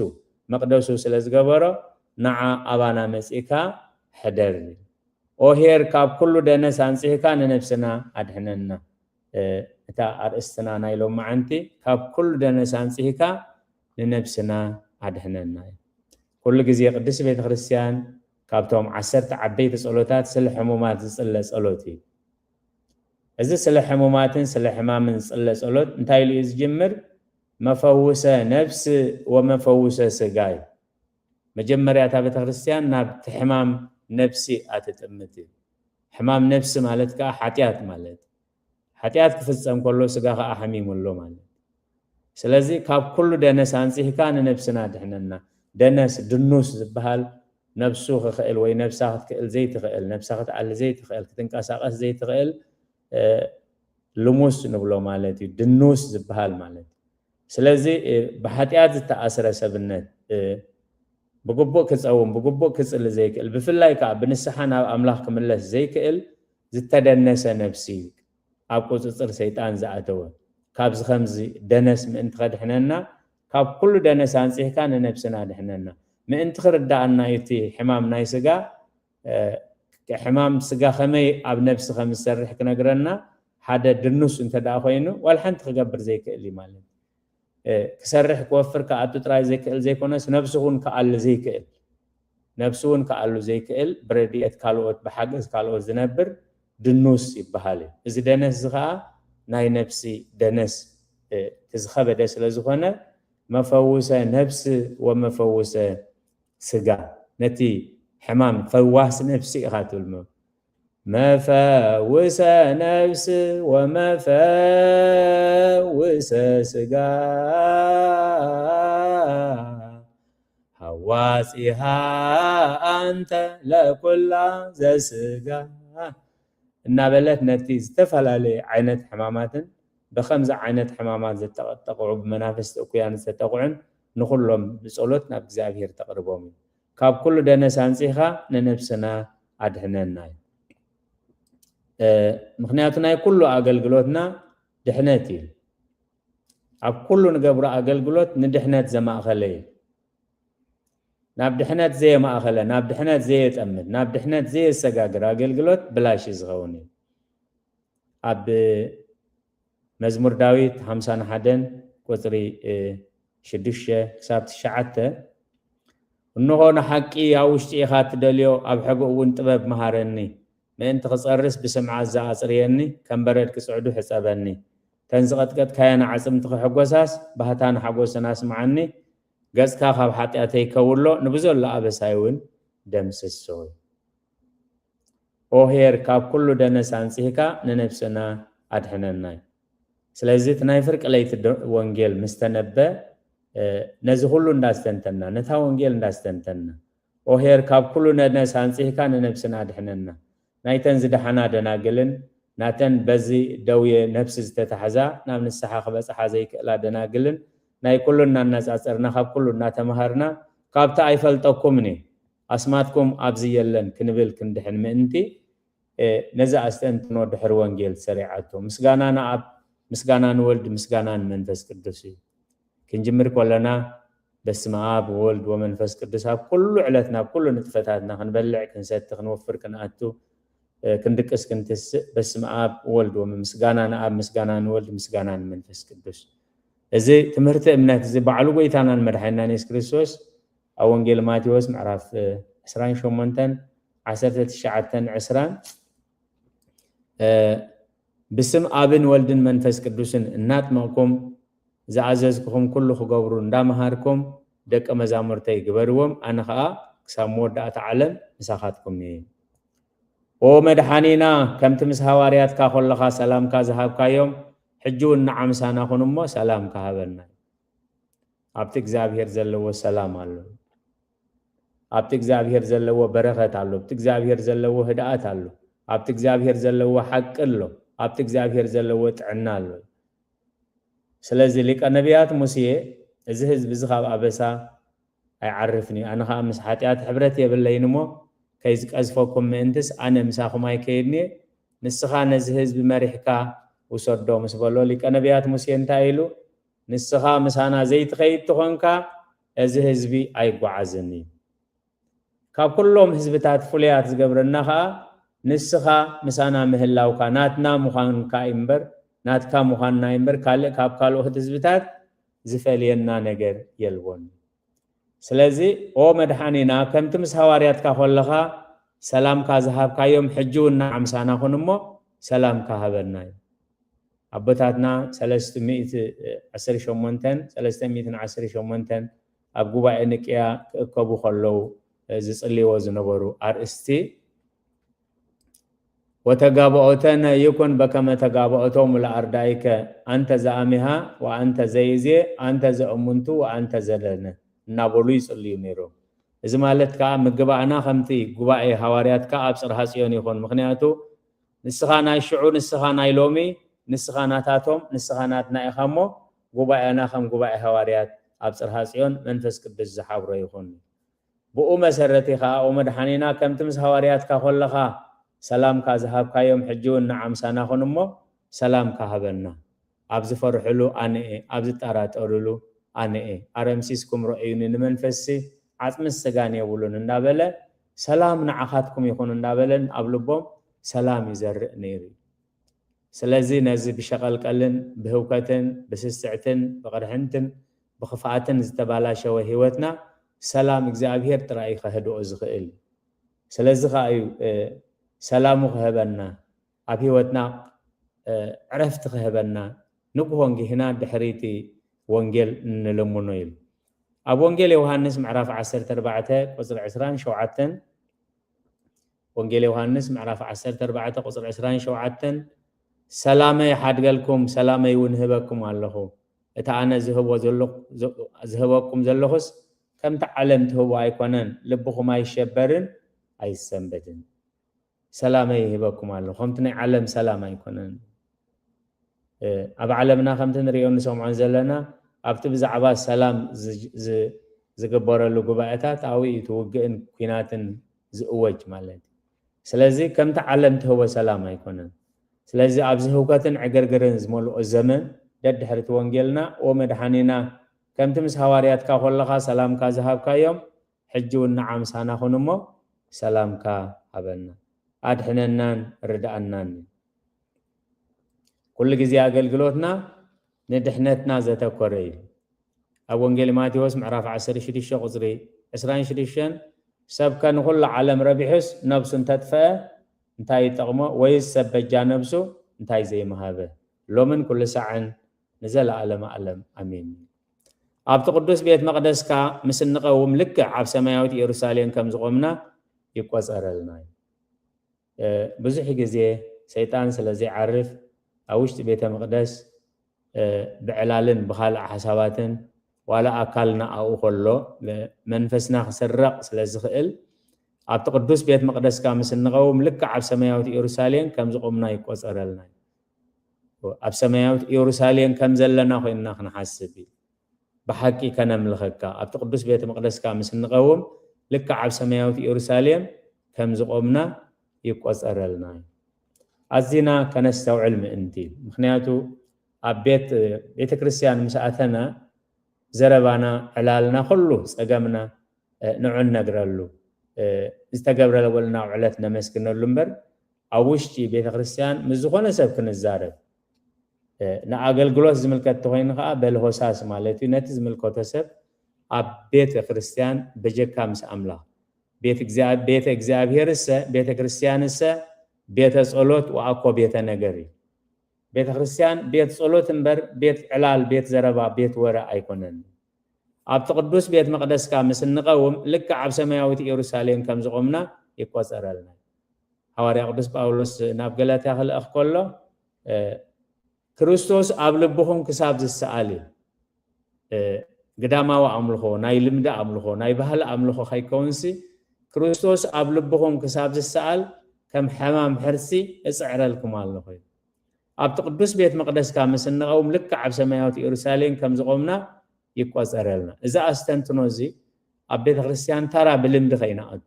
መቕደሱ ስለ ዝገበሮ ንዓ ኣባና መጺእካ ሕደር። ኦሄር ካብ ኩሉ ደነስ ኣንጺህካ ንነብስና ኣድሕነና። እታ ኣርእስትና ናይ ሎማዓንቲ ካብ ኩሉ ደነስ ኣንጺህካ ንነብስና ኣድሕነና እዩ። ኩሉ ግዜ ቅድስቲ ቤተ ክርስቲያን ካብቶም ዓሰርተ ዓበይቲ ጸሎታት ስለ ሕሙማት ዝጽለ ጸሎት እዩ። እዚ ስለ ሕሙማትን ስለ ሕማምን ዝጽለ ጸሎት እንታይ ኢሉ እዩ ዝጅምር? መፈውሰ ነፍስ ወመፈውሰ ስጋ እዩ። መጀመርያ እታ ቤተ ክርስቲያን ናብቲ ሕማም ነፍሲ ኣትጥምት እዩ። ሕማም ነፍሲ ማለት ከዓ ሓጢኣት ማለት ሓጢኣት ክፍጸም ከሎ ስጋ ከዓ ሓሚሙ ኣሎ ማለት። ስለዚ ካብ ኩሉ ደነስ ኣንጺህካ ንነብስና ድሕነና። ደነስ ድኑስ ዝበሃል ነብሱ ክኽእል ወይ ነብሳ ክትክእል ዘይትኽእል፣ ነብሳ ክትኣሊ ዘይትኽእል፣ ክትንቀሳቐስ ዘይትኽእል ልሙስ ንብሎ ማለት እዩ። ድኑስ ዝበሃል ማለት እዩ። ስለዚ ብሓጢኣት ዝተኣስረ ሰብነት ብግቡእ ክጸውም ብግቡእ ክጽሊ ዘይክእል ብፍላይ ከዓ ብንስሓ ናብ ኣምላኽ ክምለስ ዘይክእል ዝተደነሰ ነብሲ እዩ። ኣብ ቁፅፅር ሰይጣን ዝኣተወ ካብዚ ከምዚ ደነስ ምእንቲ ከድሕነና ካብ ኩሉ ደነስ ኣንፂህካ ንነብስና ድሕነና ምእንቲ ክርዳኣና እዩ እቲ ሕማም ናይ ስጋ ሕማም ስጋ ከመይ ኣብ ነብሲ ከም ዝሰርሕ ክነግረና ሓደ ድኑስ እንተ ደኣ ኮይኑ ዋላ ሓንቲ ክገብር ዘይክእል እዩ ማለት ክሰርሕ ክወፍር ክኣቱ ጥራይ ዘይክእል ዘይኮነስ ነብሱ እውን ክኣሊ ዘይክእል ነብሱ እውን ክኣሉ ዘይክእል ብረድኤት ካልኦት ብሓገዝ ካልኦት ዝነብር ድኑስ ይበሃል እዩ። እዚ ደነስ እዚ ከዓ ናይ ነብሲ ደነስ እቲ ዝኸበደ ስለ ዝኾነ መፈውሰ ነብስ ወመፈውሰ ስጋ ነቲ ሕማም ፈዋስ ነፍሲ ኢኻ ትብል መፈውሰ ነፍስ ወመፈውሰ ስጋ ሃዋፂሃ ኣንተ ለኩላ ዘስጋ እናበለት ነቲ ዝተፈላለየ ዓይነት ሕማማትን ብከምዚ ዓይነት ሕማማት ዝተጠቕዑ ብመናፍስቲ እኩያን ዝተጠቕዑን ንኹሎም ብጸሎት ናብ እግዚኣብሔር ተቕርቦም እዩ። ካብ ኩሉ ደነስ ኣንጺኻ ንነብስና ኣድሕነና እዩ። ምክንያቱ ናይ ኩሉ ኣገልግሎትና ድሕነት እዩ። ኣብ ኩሉ ንገብሮ ኣገልግሎት ንድሕነት ዘማእኸለ እዩ። ናብ ድሕነት ዘየማእኸለ፣ ናብ ድሕነት ዘየጠምት፣ ናብ ድሕነት ዘየሰጋግር ኣገልግሎት ብላሽ እዩ ዝኸውን እዩ። ኣብ መዝሙር ዳዊት ሓምሳን ሓደን ቁፅሪ ሽዱሽተ ክሳብ ትሽዓተ፣ እንሆ ንሓቂ ኣብ ውሽጢ ኢኻ ትደልዮ፣ ኣብ ሕጉ እውን ጥበብ መሃረኒ። ምእንቲ ክጸርስ ብስምዓት ዝኣጽርየኒ፣ ከም በረድ ክጽዕዱ ሕጸበኒ። ተን ዝቐጥቀጥካየን ኣዕጽምቲ ክሕጎሳስ፣ ባህታን ሓጎስን ኣስምዓኒ። ገጽካ ካብ ሓጢኣተይ ከውሎ፣ ንብዘሎ ኣበሳይ እውን ደምስሶ። ኦሄር ካብ ኩሉ ደነስ ኣንጽህካ ንነብስና ኣድሕነናይ። ስለዚ እቲ ናይ ፍርቂ ለይቲ ወንጌል ምስ ተነበ፣ ነዚ ኩሉ እንዳስተንተና፣ ነታ ወንጌል እንዳስተንተና፣ ኦሄር ካብ ኩሉ ደነስ ኣንጽህካ ንነብስና ኣድሕነና። ናይተን ዝደሓና ደናግልን ናተን በዚ ደውየ ነብሲ ዝተታሕዛ፣ ናብ ንስሓ ክበጽሓ ዘይክእላ ደናግልን ናይ ኩሉ እናነጻጸርና፣ ካብ ኩሉ እናተማሃርና፣ ካብቲ ኣይፈልጠኩምን እዩ ኣስማትኩም ኣብዚ የለን ክንብል ክንድሕን ምእንቲ፣ ነዚ ኣስተንትኖ ድሕሪ ወንጌል ሰሪዓቶ። ምስጋና ንኣብ፣ ምስጋና ንወልድ፣ ምስጋና ንመንፈስ ቅዱስ እዩ። ክንጅምር ከለና በስመ ኣብ ወወልድ ወመንፈስ ቅዱስ ኣብ ኩሉ ዕለትና፣ ኣብ ኩሉ ንጥፈታትና ክንበልዕ፣ ክንሰቲ፣ ክንወፍር፣ ክንኣቱ፣ ክንድቅስ፣ ክንትስእ በስመ ኣብ ወወልድ ወመ-፣ ምስጋና ንኣብ፣ ምስጋና ንወልድ፣ ምስጋና ንመንፈስ ቅዱስ። እዚ ትምህርቲ እምነት እዚ ባዕሉ ጎይታናን መድሓኒናን የሱስ ክርስቶስ ኣብ ወንጌል ማቴዎስ ምዕራፍ ዕስራን ሸሞንተን ዓሰርተ ትሽዓተን ዕስራን ብስም ኣብን ወልድን መንፈስ ቅዱስን እናጥመቕኩም ዝኣዘዝኩኹም ኩሉ ክገብሩ እንዳመሃርኩም ደቂ መዛሙርተይ ግበርዎም፣ ኣነ ኸኣ ክሳብ መወዳእታ ዓለም ምሳኻትኩም እየ። ኦ መድሓኒና፣ ከምቲ ምስ ሃዋርያትካ ከለኻ ሰላምካ ዝሃብካዮም፣ ሕጂ እውን ንዓ ምሳና ኩን እሞ ሰላምካ ሃበና። ኣብቲ እግዚኣብሔር ዘለዎ ሰላም ኣሎ። ኣብቲ እግዚኣብሔር ዘለዎ በረኸት ኣሎ። ኣብቲ እግዚኣብሔር ዘለዎ ህድኣት ኣሎ። ኣብቲ እግዚኣብሔር ዘለዎ ሓቂ ኣሎ። ኣብቲ እግዚኣብሔር ዘለዎ ጥዕና ኣሎ። ስለዚ ሊቀ ነቢያት ሙሴ፣ እዚ ህዝቢ እዚ ካብ ኣበሳ ኣይዓርፍን እዩ፣ ኣነ ኸኣ ምስ ሓጢኣት ሕብረት የብለይን እሞ፣ ከይዝቀዝፈኩም ምእንትስ ኣነ ምሳኹም ኣይከይድን እየ። ንስኻ ነዚ ህዝቢ መሪሕካ ውሰዶ ምስ በሎ፣ ሊቀ ነቢያት ሙሴ እንታይ ኢሉ? ንስኻ ምሳና ዘይትኸይድ ተኾንካ፣ እዚ ህዝቢ ኣይጓዓዝን እዩ። ካብ ኩሎም ህዝብታት ፍሉያት ዝገብረና ኸኣ፣ ንስኻ ምሳና ምህላውካ፣ ናትና ምዃንካ እምበር፣ ናትካ ምዃንና እምበር፣ ካልእ ካብ ካልኦት ህዝብታት ዝፈልየና ነገር የልቦን። ስለዚ፣ ኦ መድሓኒና፣ ከምቲ ምስ ሃዋርያትካ ከለኻ ሰላምካ ዝሃብካዮም፣ ሕጂ እውን ንዓ ምሳና ኩን እሞ፣ ሰላምካ ሃበና እዩ። ኣቦታትና ሰለስተ ሚእቲ ዓሰርተ ሸሞንተን፣ ሰለስተ ሚእትን ዓሰርተ ሸሞንተን ኣብ ጉባኤ ንቅያ ክእከቡ ከለዉ ዝጽልይዎ ዝነበሩ ኣርእስቲ፣ "ወተጋባኦተነ ይኩን በከመ ተጋባኦቶሙ ለኣርዳኢከ፣ አንተ ዘአሚሃ ወአንተ ዘይዜ፣ አንተ ዘእሙንቱ ወአንተ ዘለነ" እናበሉ ይጽልዩ ነይሮም። እዚ ማለት ከኣ ምግባእና ከምቲ ጉባኤ ሃዋርያት ከኣ ኣብ ጽርሃ ጽዮን ይኹን። ምኽንያቱ ንስኻ ናይ ሽዑ፣ ንስኻ ናይ ሎሚ፣ ንስኻ ናታቶም፣ ንስኻ ናትና ኢኻ እሞ፣ ጉባኤና ከም ጉባኤ ሃዋርያት ኣብ ጽርሃ ጽዮን መንፈስ ቅዱስ ዝሓብሮ ይኹን። ብኡ መሰረት እዩ ኸኣ፣ ኦ መድሓኒና፣ ከምቲ ምስ ሃዋርያትካ ኮለኻ ሰላምካ ዝሃብካዮም፣ ሕጂ እውን ንዓ ምሳና ኩን እሞ፣ ሰላምካ ሃበና። ኣብ ዝፈርሕሉ ኣነ እየ፣ ኣብ ዝጠራጠርሉ ኣነ እየ። ኣረምሲስኩም ረእዩኒ፣ ንመንፈስሲ ዓጽሚ ስጋን የብሉን እንዳበለ፣ ሰላም ንዓኻትኩም ይኹን እንዳበለን ኣብ ልቦም ሰላም ይዘርእ ነይሩ እዩ። ስለዚ ነዚ ብሸቐልቀልን ብህውከትን ብስስዕትን ብቕርሕንትን ብኽፍኣትን ዝተባላሸወ ህይወትና ሰላም እግዚኣብሔር ጥራይ እዩ ከህድኦ ዝኽእል። ስለዚ ኸኣ እዩ፣ እ፣ ሰላሙ ክህበና፣ ኣብ ህይወትና፣ እ፣ ዕረፍቲ ክህበና፣ ንግሆ እንጊህና ድሕሪቲ ወንጌል ንልምኖ ኢሉ። ኣብ ወንጌል ዮሃንስ ምዕራፍ ዓሰርተ ኣርባዕተ ቁጽሪ ዕስራን ሸውዓተን፣ ወንጌል ዮሃንስ ምዕራፍ ዓሰርተ ኣርባዕተ ቁጽሪ ዕስራን ሸውዓተን፣ "ሰላመይ ሓድገልኩም፣ ሰላመይ እውን እህበኩም ኣለኹ። እቲ ኣነ ዝህቦ ዘለኹ-፣ ዝ-፣ ዝህበኩም ዘለኹስ ከምቲ ዓለም ትህቦ ኣይኮነን። ልብኹም ኣይሸበርን ኣይሰንበድን። ሰላመይ ይህበኩም ኣለኹ፣ ከምቲ ናይ ዓለም ሰላም ኣይኮነን።" እ፣ ኣብ ዓለምና ከምቲ ንሪኦን ንሰምዖን ዘለና፣ ኣብቲ ብዛዕባ ሰላም ዝ-፣ ዝ-፣ ዝግበረሉ ጉባኤታት ኣብኡ እዩ እቲ ውግእን ኲናትን ዝእወጅ ማለት እዩ። ስለዚ ከምቲ ዓለም ትህቦ ሰላም ኣይኮነን። ስለዚ ኣብዚ ህውከትን ዕግርግርን ዝመልኦ ዘመን ደድሕሪ እቲ ወንጌልና፣ "ኦ መድሓኒና፣ ከምቲ ምስ ሃዋርያትካ ከለኻ ሰላምካ ዝሃብካዮም፣ ሕጂ እውን ንዓ ምሳና ኩን እሞ ሰላምካ ሃበና፣ ኣድሕነናን ርድኣናን እዩ።" ኩሉ ግዜ ኣገልግሎትና ንድሕነትና ዘተኮረ እዩ። ኣብ ወንጌል ማቴዎስ ምዕራፍ ዓሰርተ ሽዱሽተ ቁጽሪ ዕስራን ሽዱሽተን፣ "ሰብከ ንኹሉ ዓለም ረቢሑስ ነብሱ እንተጥፍአ እንታይ ይጠቕሞ? ወይስ ሰብ በጃ ነብሱ እንታይ ዘይምሃበ? ሎምን ኩሉ ሳዕን ንዘለኣለመ ኣለም ኣሜን።" ኣብቲ ቅዱስ ቤት መቕደስካ ምስ እንቐውም ልክዕ ኣብ ሰማያዊት ኢየሩሳሌም ከም ዝቖምና ይቆጸረልና እዩ። እ፣ ብዙሕ ግዜ ሰይጣን ስለ ዘይዓርፍ ኣብ ውሽጢ ቤተ መቕደስ፣ እ፣ ብዕላልን ብኻልእ ሓሳባትን ዋላ ኣካልና ኣብኡ ከሎ፣ እ፣ መንፈስና ክስረቕ ስለ ዝኽእል ኣብቲ ቅዱስ ቤት መቕደስካ ምስ እንቐውም ልክዕ ኣብ ሰማያዊት ኢየሩሳሌም ከም ዝቖምና ይቆጸረልና እዩ። ኣብ ሰማያዊት ኢየሩሳሌም ከም ዘለና ኮይንና ክንሓስብ እዩ። ብሓቂ ከነምልኸካ ኣብቲ ቅዱስ ቤተ መቕደስካ ምስ እንቐውም ልክዕ ኣብ ሰማያዊት ኢየሩሳሌም ከም ዝቖምና ይቆጸረልና እዩ። ኣዚና ከነስተውዕል ምእንቲ። ምኽንያቱ ኣብ ቤት፣ ቤተ ክርስቲያን ምስ ኣተና ዘረባና፣ ዕላልና፣ ኩሉ ጸገምና፣ እ፣ ንዑ ንነግረሉ፣ እ፣ ዝተገብረለና ውዕለት ነመስግነሉ እምበር ኣብ ውሽጢ ቤተ ክርስቲያን ምስ ዝኾነ ሰብ ክንዛረብ፣ እ፣ ንኣገልግሎት ዝምልከት ተኾይኑ ኸዓ በል ሆሳስ ማለት እዩ። ነቲ ዝምልከቶ ሰብ ኣብ ቤተ ክርስቲያን በጀካ ምስ ኣምላኽ፣ ቤት እግዚኣብ-፣ ቤተ እግዚኣብሔር እሰ፣ ቤተ ክርስቲያን እሰ፣ ቤተ ጸሎት ወኣኮ ቤተ ነገር እዩ። ቤተ ክርስቲያን ቤት ጸሎት እምበር ቤት ዕላል፣ ቤት ዘረባ፣ ቤት ወረ ኣይኮነን። ኣብቲ ቅዱስ ቤት መቕደስካ ምስ እንቐውም ልክዕ ኣብ ሰማያዊት ኢየሩሳሌም ከም ዝቖምና ይቆጸረልና። ሃዋርያ ቅዱስ ጳውሎስ ናብ ገላትያ ክልእኽ ከሎ፣ እ፣ "ክርስቶስ ኣብ ልብኹም ክሳብ ዝሰኣል" እዩ። እ፣ ግዳማዊ ኣምልኾ፣ ናይ ልምዲ ኣምልኾ፣ ናይ ባህሊ ኣምልኾ ከይከውንሲ፣ ክርስቶስ ኣብ ልብኹም ክሳብ ዝሰኣል ከም ሕማም ሕርሲ እጽዕረልኩም ኣለኹ እዩ። ኣብቲ ቅዱስ ቤት መቕደስካ ምስ እንቐውም ልክዕ ኣብ ሰማያዊት ኢየሩሳሌም ከም ዝቖምና ይቆጸረልና። እዚ ኣስተንትኖ እዚ ኣብ ቤተ ክርስቲያን ተራ ብልምዲ ከይንኣቱ፣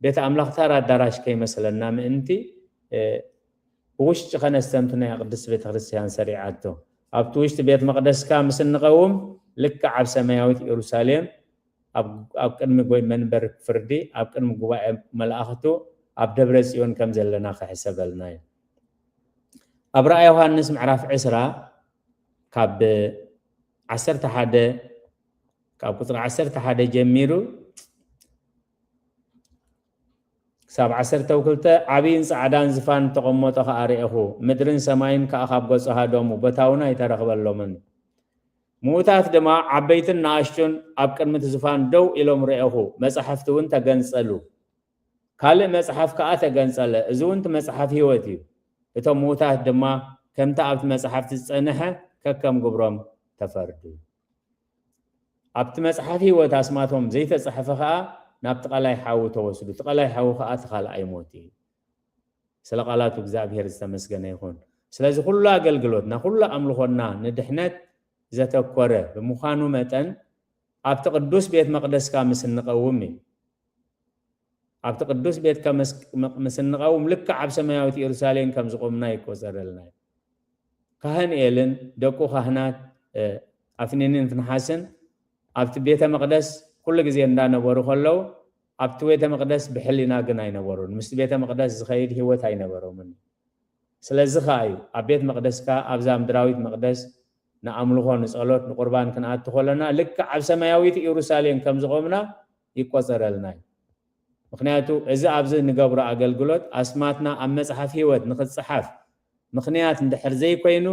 ቤት ኣምላኽ ተራ ኣዳራሽ ከይመስለና ምእንቲ፣ እ፣ ብውሽጢ ከነስተንትኖ እያ ቅድስቲ ቤተ ክርስቲያን ሰሪዓቶ። ኣብቲ ውሽጢ ቤት መቕደስካ ምስ እንቐውም ልክዕ ኣብ ሰማያዊት ኢየሩሳሌም፣ ኣብ፣ ኣብ ቅድሚ ጎይ መንበር ፍርዲ፣ ኣብ ቅድሚ ጉባኤ መላእኽቱ፣ ኣብ ደብረ ጽዮን ከም ዘለና ክሕሰበልና እዩ። ኣብ ራእይ ዮሃንስ ምዕራፍ ዕስራ ካብ ዓሰርተ ሓደ፣ ካብ ቁጽሪ ዓሰርተ ሓደ ጀሚሩ ክሳብ ዓሰርተ ክልተ፣ "ዓብይን ጻዕዳን ዝፋን እተቐመጦ ኸኣ ርኤኹ፣ ምድርን ሰማይን ከኣ ካብ ገጹ ሃደሙ፣ ቦታ እውን ኣይተረኽበሎምን። ምዉታት ድማ ዓበይትን ንኣሽቱን ኣብ ቅድሚ እቲ ዝፋን ደው ኢሎም ርኤኹ፣ መጻሕፍቲ እውን ተገንጸሉ። ካልእ መጽሓፍ ከኣ ተገንጸለ፣ እዚ እውን እቲ መጽሓፍ ህይወት እዩ። እቶም ምዉታት ድማ ከምቲ ኣብቲ መጽሓፍ ዝጸንሐ ከከም ግብሮም ተፈርዱ። ኣብቲ መጽሓፍ ህይወት ኣስማቶም ዘይተጻሕፈ ከኣ ናብቲ ቀላይ ሓዊ ተወስዱ። እቲ ቀላይ ሓዊ ከኣ እቲ ካልኣይ ሞት እዩ።" ስለ ቃላቱ እግዚኣብሔር ዝተመስገነ ይኹን። ስለዚ ኩሉ ኣገልግሎትና፣ ኩሉ ኣምልኾና ንድሕነት ዘተኮረ ብምዃኑ መጠን ኣብቲ ቅዱስ ቤት መቕደስካ ምስ እንቐውም እዩ። ኣብቲ ቅዱስ ቤትካ ምስ፣ ምስ እንቐውም ልክዕ ኣብ ሰማያዊት ኢየሩሳሌም ከም ዝቖምና ይቆጸረልና እዩ። ካህን ኤልን ደቁ ካህናት፣ እ፣ ኣፍኒንን ፍንሓስን ኣብቲ ቤተ መቕደስ ኩሉ ግዜ እንዳነበሩ ከለዉ ኣብቲ ቤተ መቕደስ ብሕሊና ግን ኣይነበሩን። ምስቲ ቤተ መቕደስ ዝኸይድ ህይወት ኣይነበሮምን። ስለዚ ኸኣ እዩ ኣብ ቤት መቕደስካ ኣብዛ ምድራዊት መቕደስ ንኣምልኾ፣ ንጸሎት፣ ንቁርባን ክንኣቱ ከለና ልክዕ ኣብ ሰማያዊት ኢየሩሳሌም ከም ዝቖምና ይቆጸረልና እዩ። ምኽንያቱ እዚ ኣብዚ ንገብሮ ኣገልግሎት ኣስማትና ኣብ መጽሓፍ ህይወት ንኽጽሓፍ ምኽንያት እንድሕር ዘይኮይኑ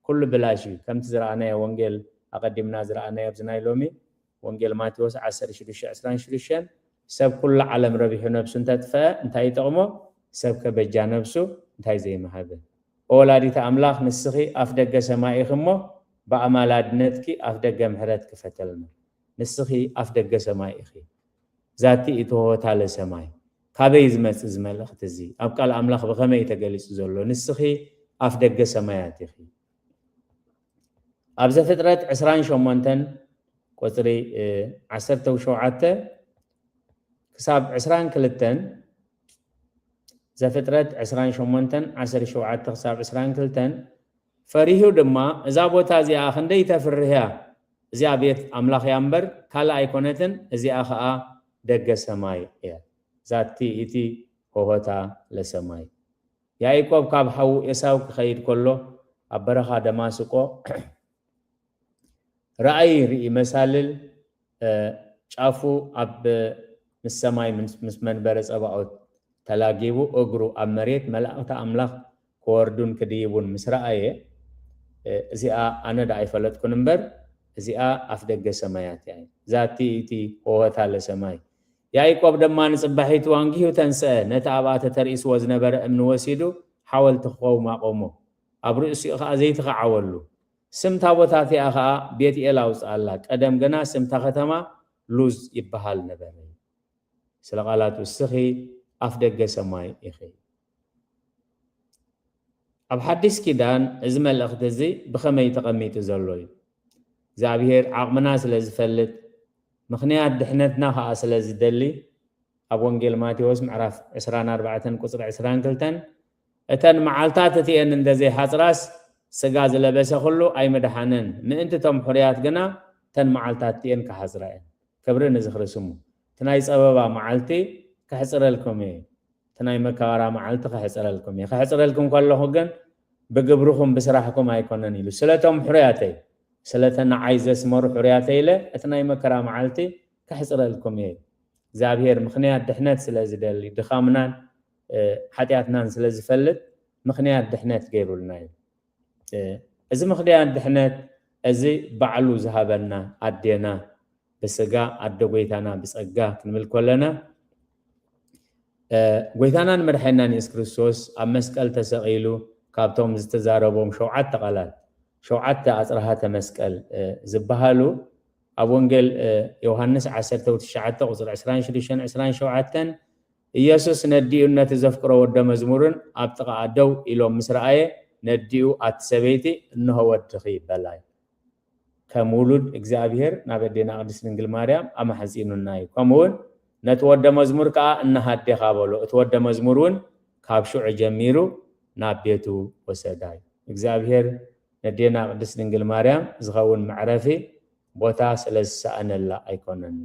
ኩሉ ብላሽ እዩ። ከምቲ ዝረኣናዮ ወንጌል ኣቐዲምና ዝረኣናዮ ኣብዚ ናይ ሎሚ ወንጌል ማቴዎስ ዓሰርተ ሽዱሽተ ዕስራን ሽዱሽተን፣ "ሰብ ኩሉ ዓለም ረቢሑ ነብሱ እንተጥፍአ እንታይ ይጠቕሞ? ሰብ ከ በጃ ነብሱ እንታይ ዘይምሃበ?" ኦ ወላዲተ ኣምላኽ፣ ንስኺ ኣፍ ደገ ሰማይ ኢኺ እሞ ብኣማላድነትኪ ኣፍ ደገ ምሕረት ክፈተልና። ንስኺ ኣፍ ደገ ሰማይ ኢኺ። ዛቲ እትሆታ ለሰማይ። ካበይ ዝመጽእ እዚ መልእኽቲ እዚ? ኣብ ቃል ኣምላኽ ብኸመይ እዩ ተገሊጹ ዘሎ? ንስኺ ኣፍ ደገ ሰማያት ኢኺ። ኣብ ዘፍጥረት ዕስራን ሸሞንተን ቁጽሪ፣ እ፣ ዓሰርተ ሸውዓተ ክሳብ ዕስራን ክልተን፣ ዘፍጥረት ዕስራን ሸሞንተን ዓሰርተ ሸውዓተ ክሳብ ዕስራን ክልተን፣ ፈሪሁ ድማ፣ እዛ ቦታ እዚኣ ክንደይ ተፍርህ እያ፣ እዚኣ ቤት ኣምላኽ እያ እምበር ካልእ ኣይኮነትን፣ እዚኣ ኸኣ ደገ ሰማይ እያ። ዛቲ እቲ ሆሆታ ለሰማይ። ያዕቆብ ካብ ሓዉ ኤሳው ክኸይድ ከሎ ኣብ በረኻ ደማስቆ ራእይ ርኢ፣ መሳልል፣ እ፣ ጫፉ ኣብ ምስ ሰማይ ምስ፣ ምስ መንበረ ጸባኦት ተላጊቡ እግሩ ኣብ መሬት መላእኽቲ ኣምላኽ ክወርዱን ክድይቡን ምስ ረኣየ፣ እ፣ እዚኣ ኣነ ደኣ ኣይፈለጥኩን እምበር እዚኣ ኣፍ ደገ ሰማያት እያ። ዛቲ እቲ ሆሆታ ለሰማይ። ያዕቆብ ድማ ንጽባሒቱ ኣንጊሁ ተንስአ፣ ነቲ ኣብኣ ተተርኢስዎ ዝነበረ እምኒ ወሲዱ ሓወልቲ ክኸውን ኣቖሞ። ኣብ ርእሲኡ ኸኣ ዘይቲ ኸዓወሉ። ስም እታ ቦታ እቲኣ ኸኣ ቤትኤል ኣውጽኣላ። ቀደም ግና ስም እታ ኸተማ ሉዝ ይበሃል ነበረ። ስለ ቃላቱ እስኺ ኣፍ ደገ ሰማይ ኢኺ። ኣብ ሓዲስ ኪዳን እዚ መልእኽቲ እዚ ብኸመይ ተቐሚጡ ዘሎ እዩ? እግዚኣብሔር ዓቕምና ስለ ዝፈልጥ፣ ምኽንያት ድሕነትና ኸኣ ስለ ዝደሊ፣ ኣብ ወንጌል ማቴዎስ ምዕራፍ ዕስራን ኣርባዕተን ቁጽሪ ዕስራን ክልተን፣ "እተን መዓልታት እቲኤን እንተ ዘይሓጽራስ፣ ስጋ ዝለበሰ ኹሉ ኣይምድሓነን፣ ምእንቲ እቶም ሕሩያት ግና እተን መዓልታት እቲኤን ክሓጽራ እየን። ክብሪ ንዝኽሪ ስሙ። እቲ ናይ ጸበባ መዓልቲ ከሕጽረልኩም እየ፣ እቲ ናይ መከራ መዓልቲ ከሕጽረልኩም እየ። ከሕጽረልኩም ከለኹ ግን ብግብርኹም ብስራሕኩም ኣይኮነን" ኢሉ። ስለቶም ሕሩያተይ፣ ስለተ ንዓይ ዘስመሩ ሕሩያተይ ኢለ እቲ ናይ መከራ መዓልቲ ከሕጽረልኩም እየ። እግዚኣብሔር ምኽንያት ድሕነት ስለ ዝደሊ፣ ድኻምናን፣ እ፣ ሓጢኣትናን ስለ ዝፈልጥ ምኽንያት ድሕነት ገይሩልና እዩ። እ፣ እዚ ምኽንያት ድሕነት እዚ ባዕሉ ዝሃበና ኣዴና ብስጋ፣ ኣደ ጎይታና ብጸጋ ክንብል ከለና፣ እ፣ ጎይታናን መድሓኒናን የሱስ ክርስቶስ ኣብ መስቀል ተሰቒሉ ካብቶም ዝተዛረቦም ሸውዓተ ቃላት፣ ሸውዓተ ኣጽርሃተ መስቀል፣ እ፣ ዝበሃሉ ኣብ ወንጌል፣ እ፣ ዮሃንስ ዓሰርተ ትሽዓተ ቁጽሪ ዕስራን ሽዱሽተን ዕስራን ሸውዓተን፣ "ኢየሱስ ነዲኡን ነቲ ዘፍቅሮ ወደ መዝሙርን ኣብ ጥቓኣ ደው ኢሎም ምስ ረኣየ፣ ነዲኡ፣ ኣቲ ሰበይቲ፣ እንሆ ወድኺ" በላ። ከም ውሉድ እግዚኣብሔር ናብ ኣዴና ቅድስት ድንግል ማርያም ኣማሕጺኑና እዩ። ከምኡ እውን ነቲ ወደ መዝሙር ከኣ፣ "እንሃ ኣዴኻ" በሎ። እቲ ወደ መዝሙር እውን ካብ ሽዑ ጀሚሩ ናብ ቤቱ ወሰዳ እዩ። እግዚኣብሔር ነዴና ቅድስት ድንግል ማርያም ዝኸውን መዕረፊ ቦታ ስለ ዝሰኣነላ ኣይኮነን።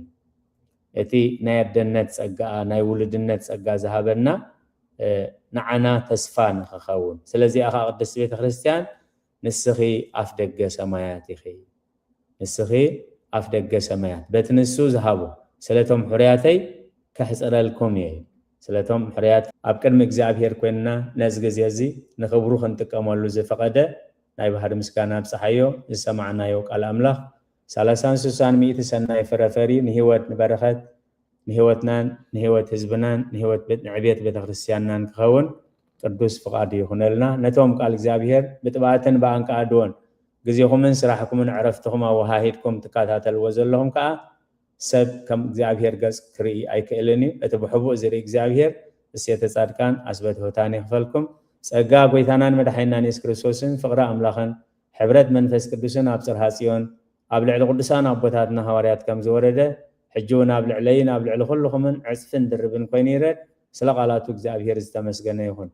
እቲ ናይ ኣደነት ጸጋኣ፣ ናይ ውሉድነት ጸጋ ዝሃበና፣ እ፣ ንዓና ተስፋ ንኽኸውን። ስለዚኣ ኸኣ ቅድስት ቤተ ክርስቲያን፣ "ንስኺ ኣፍ ደገ ሰማያት ኢኺ፣ ንስኺ ኣፍ ደገ ሰማያት፣ በቲ ንሱ ዝሃቦ፣ ስለቶም ሕሩያተይ ከሕጽረልኩም እየ" እዩ። ስለቶም ሕሩያት ኣብ ቅድሚ እግዚኣብሔር ኮይንና ነዚ ግዜ እዚ ንኽብሩ ክንጥቀመሉ ዝፈቐደ ናይ ባህሪ ምስጋና ኣብጽሓዮ። ዝሰማዕናዮ ቃል ኣምላኽ ሰላሳን ስሳን ሚእቲ ሰናይ ፍረ ፈርዩ ንህይወት ንበረኸት ንህይወትናን ንህይወት ህዝብናን ንህይወት ቤት፣ ንዕቤት ቤተ ክርስቲያንናን ክኸውን ቅዱስ ፍቓዱ ይኹነልና። ነቶም ቃል እግዚኣብሔር ብጥባትን ብኣንቃዕድዎን ግዜኹምን ስራሕኩምን ዕረፍትኹም ኣወሃሂድኩም ትከታተልዎ ዘለኹም ከኣ ሰብ ከም እግዚኣብሔር ገጽ ክርኢ ኣይክእልን እዩ። እቲ ብሕቡእ ዝርኢ እግዚኣብሔር እሴተ ጻድቃን ኣስበ ትሑታን ይኽፈልኩም። ጸጋ ጐይታናን መድሓኒናን የሱስ ክርስቶስን ፍቕሪ ኣምላኽን ሕብረት መንፈስ ቅዱስን ኣብ ጽርሃ ጽዮን ኣብ ልዕሊ ቅዱሳን ኣቦታትና ሃዋርያት ከም ዝወረደ፣ ሕጂ እውን ኣብ ልዕለይን ኣብ ልዕሊ ኩልኹምን ዕጽፍን ድርብን ኮይኑ ይረድ። ስለ ቃላቱ እግዚኣብሔር ዝተመስገነ ይኹን።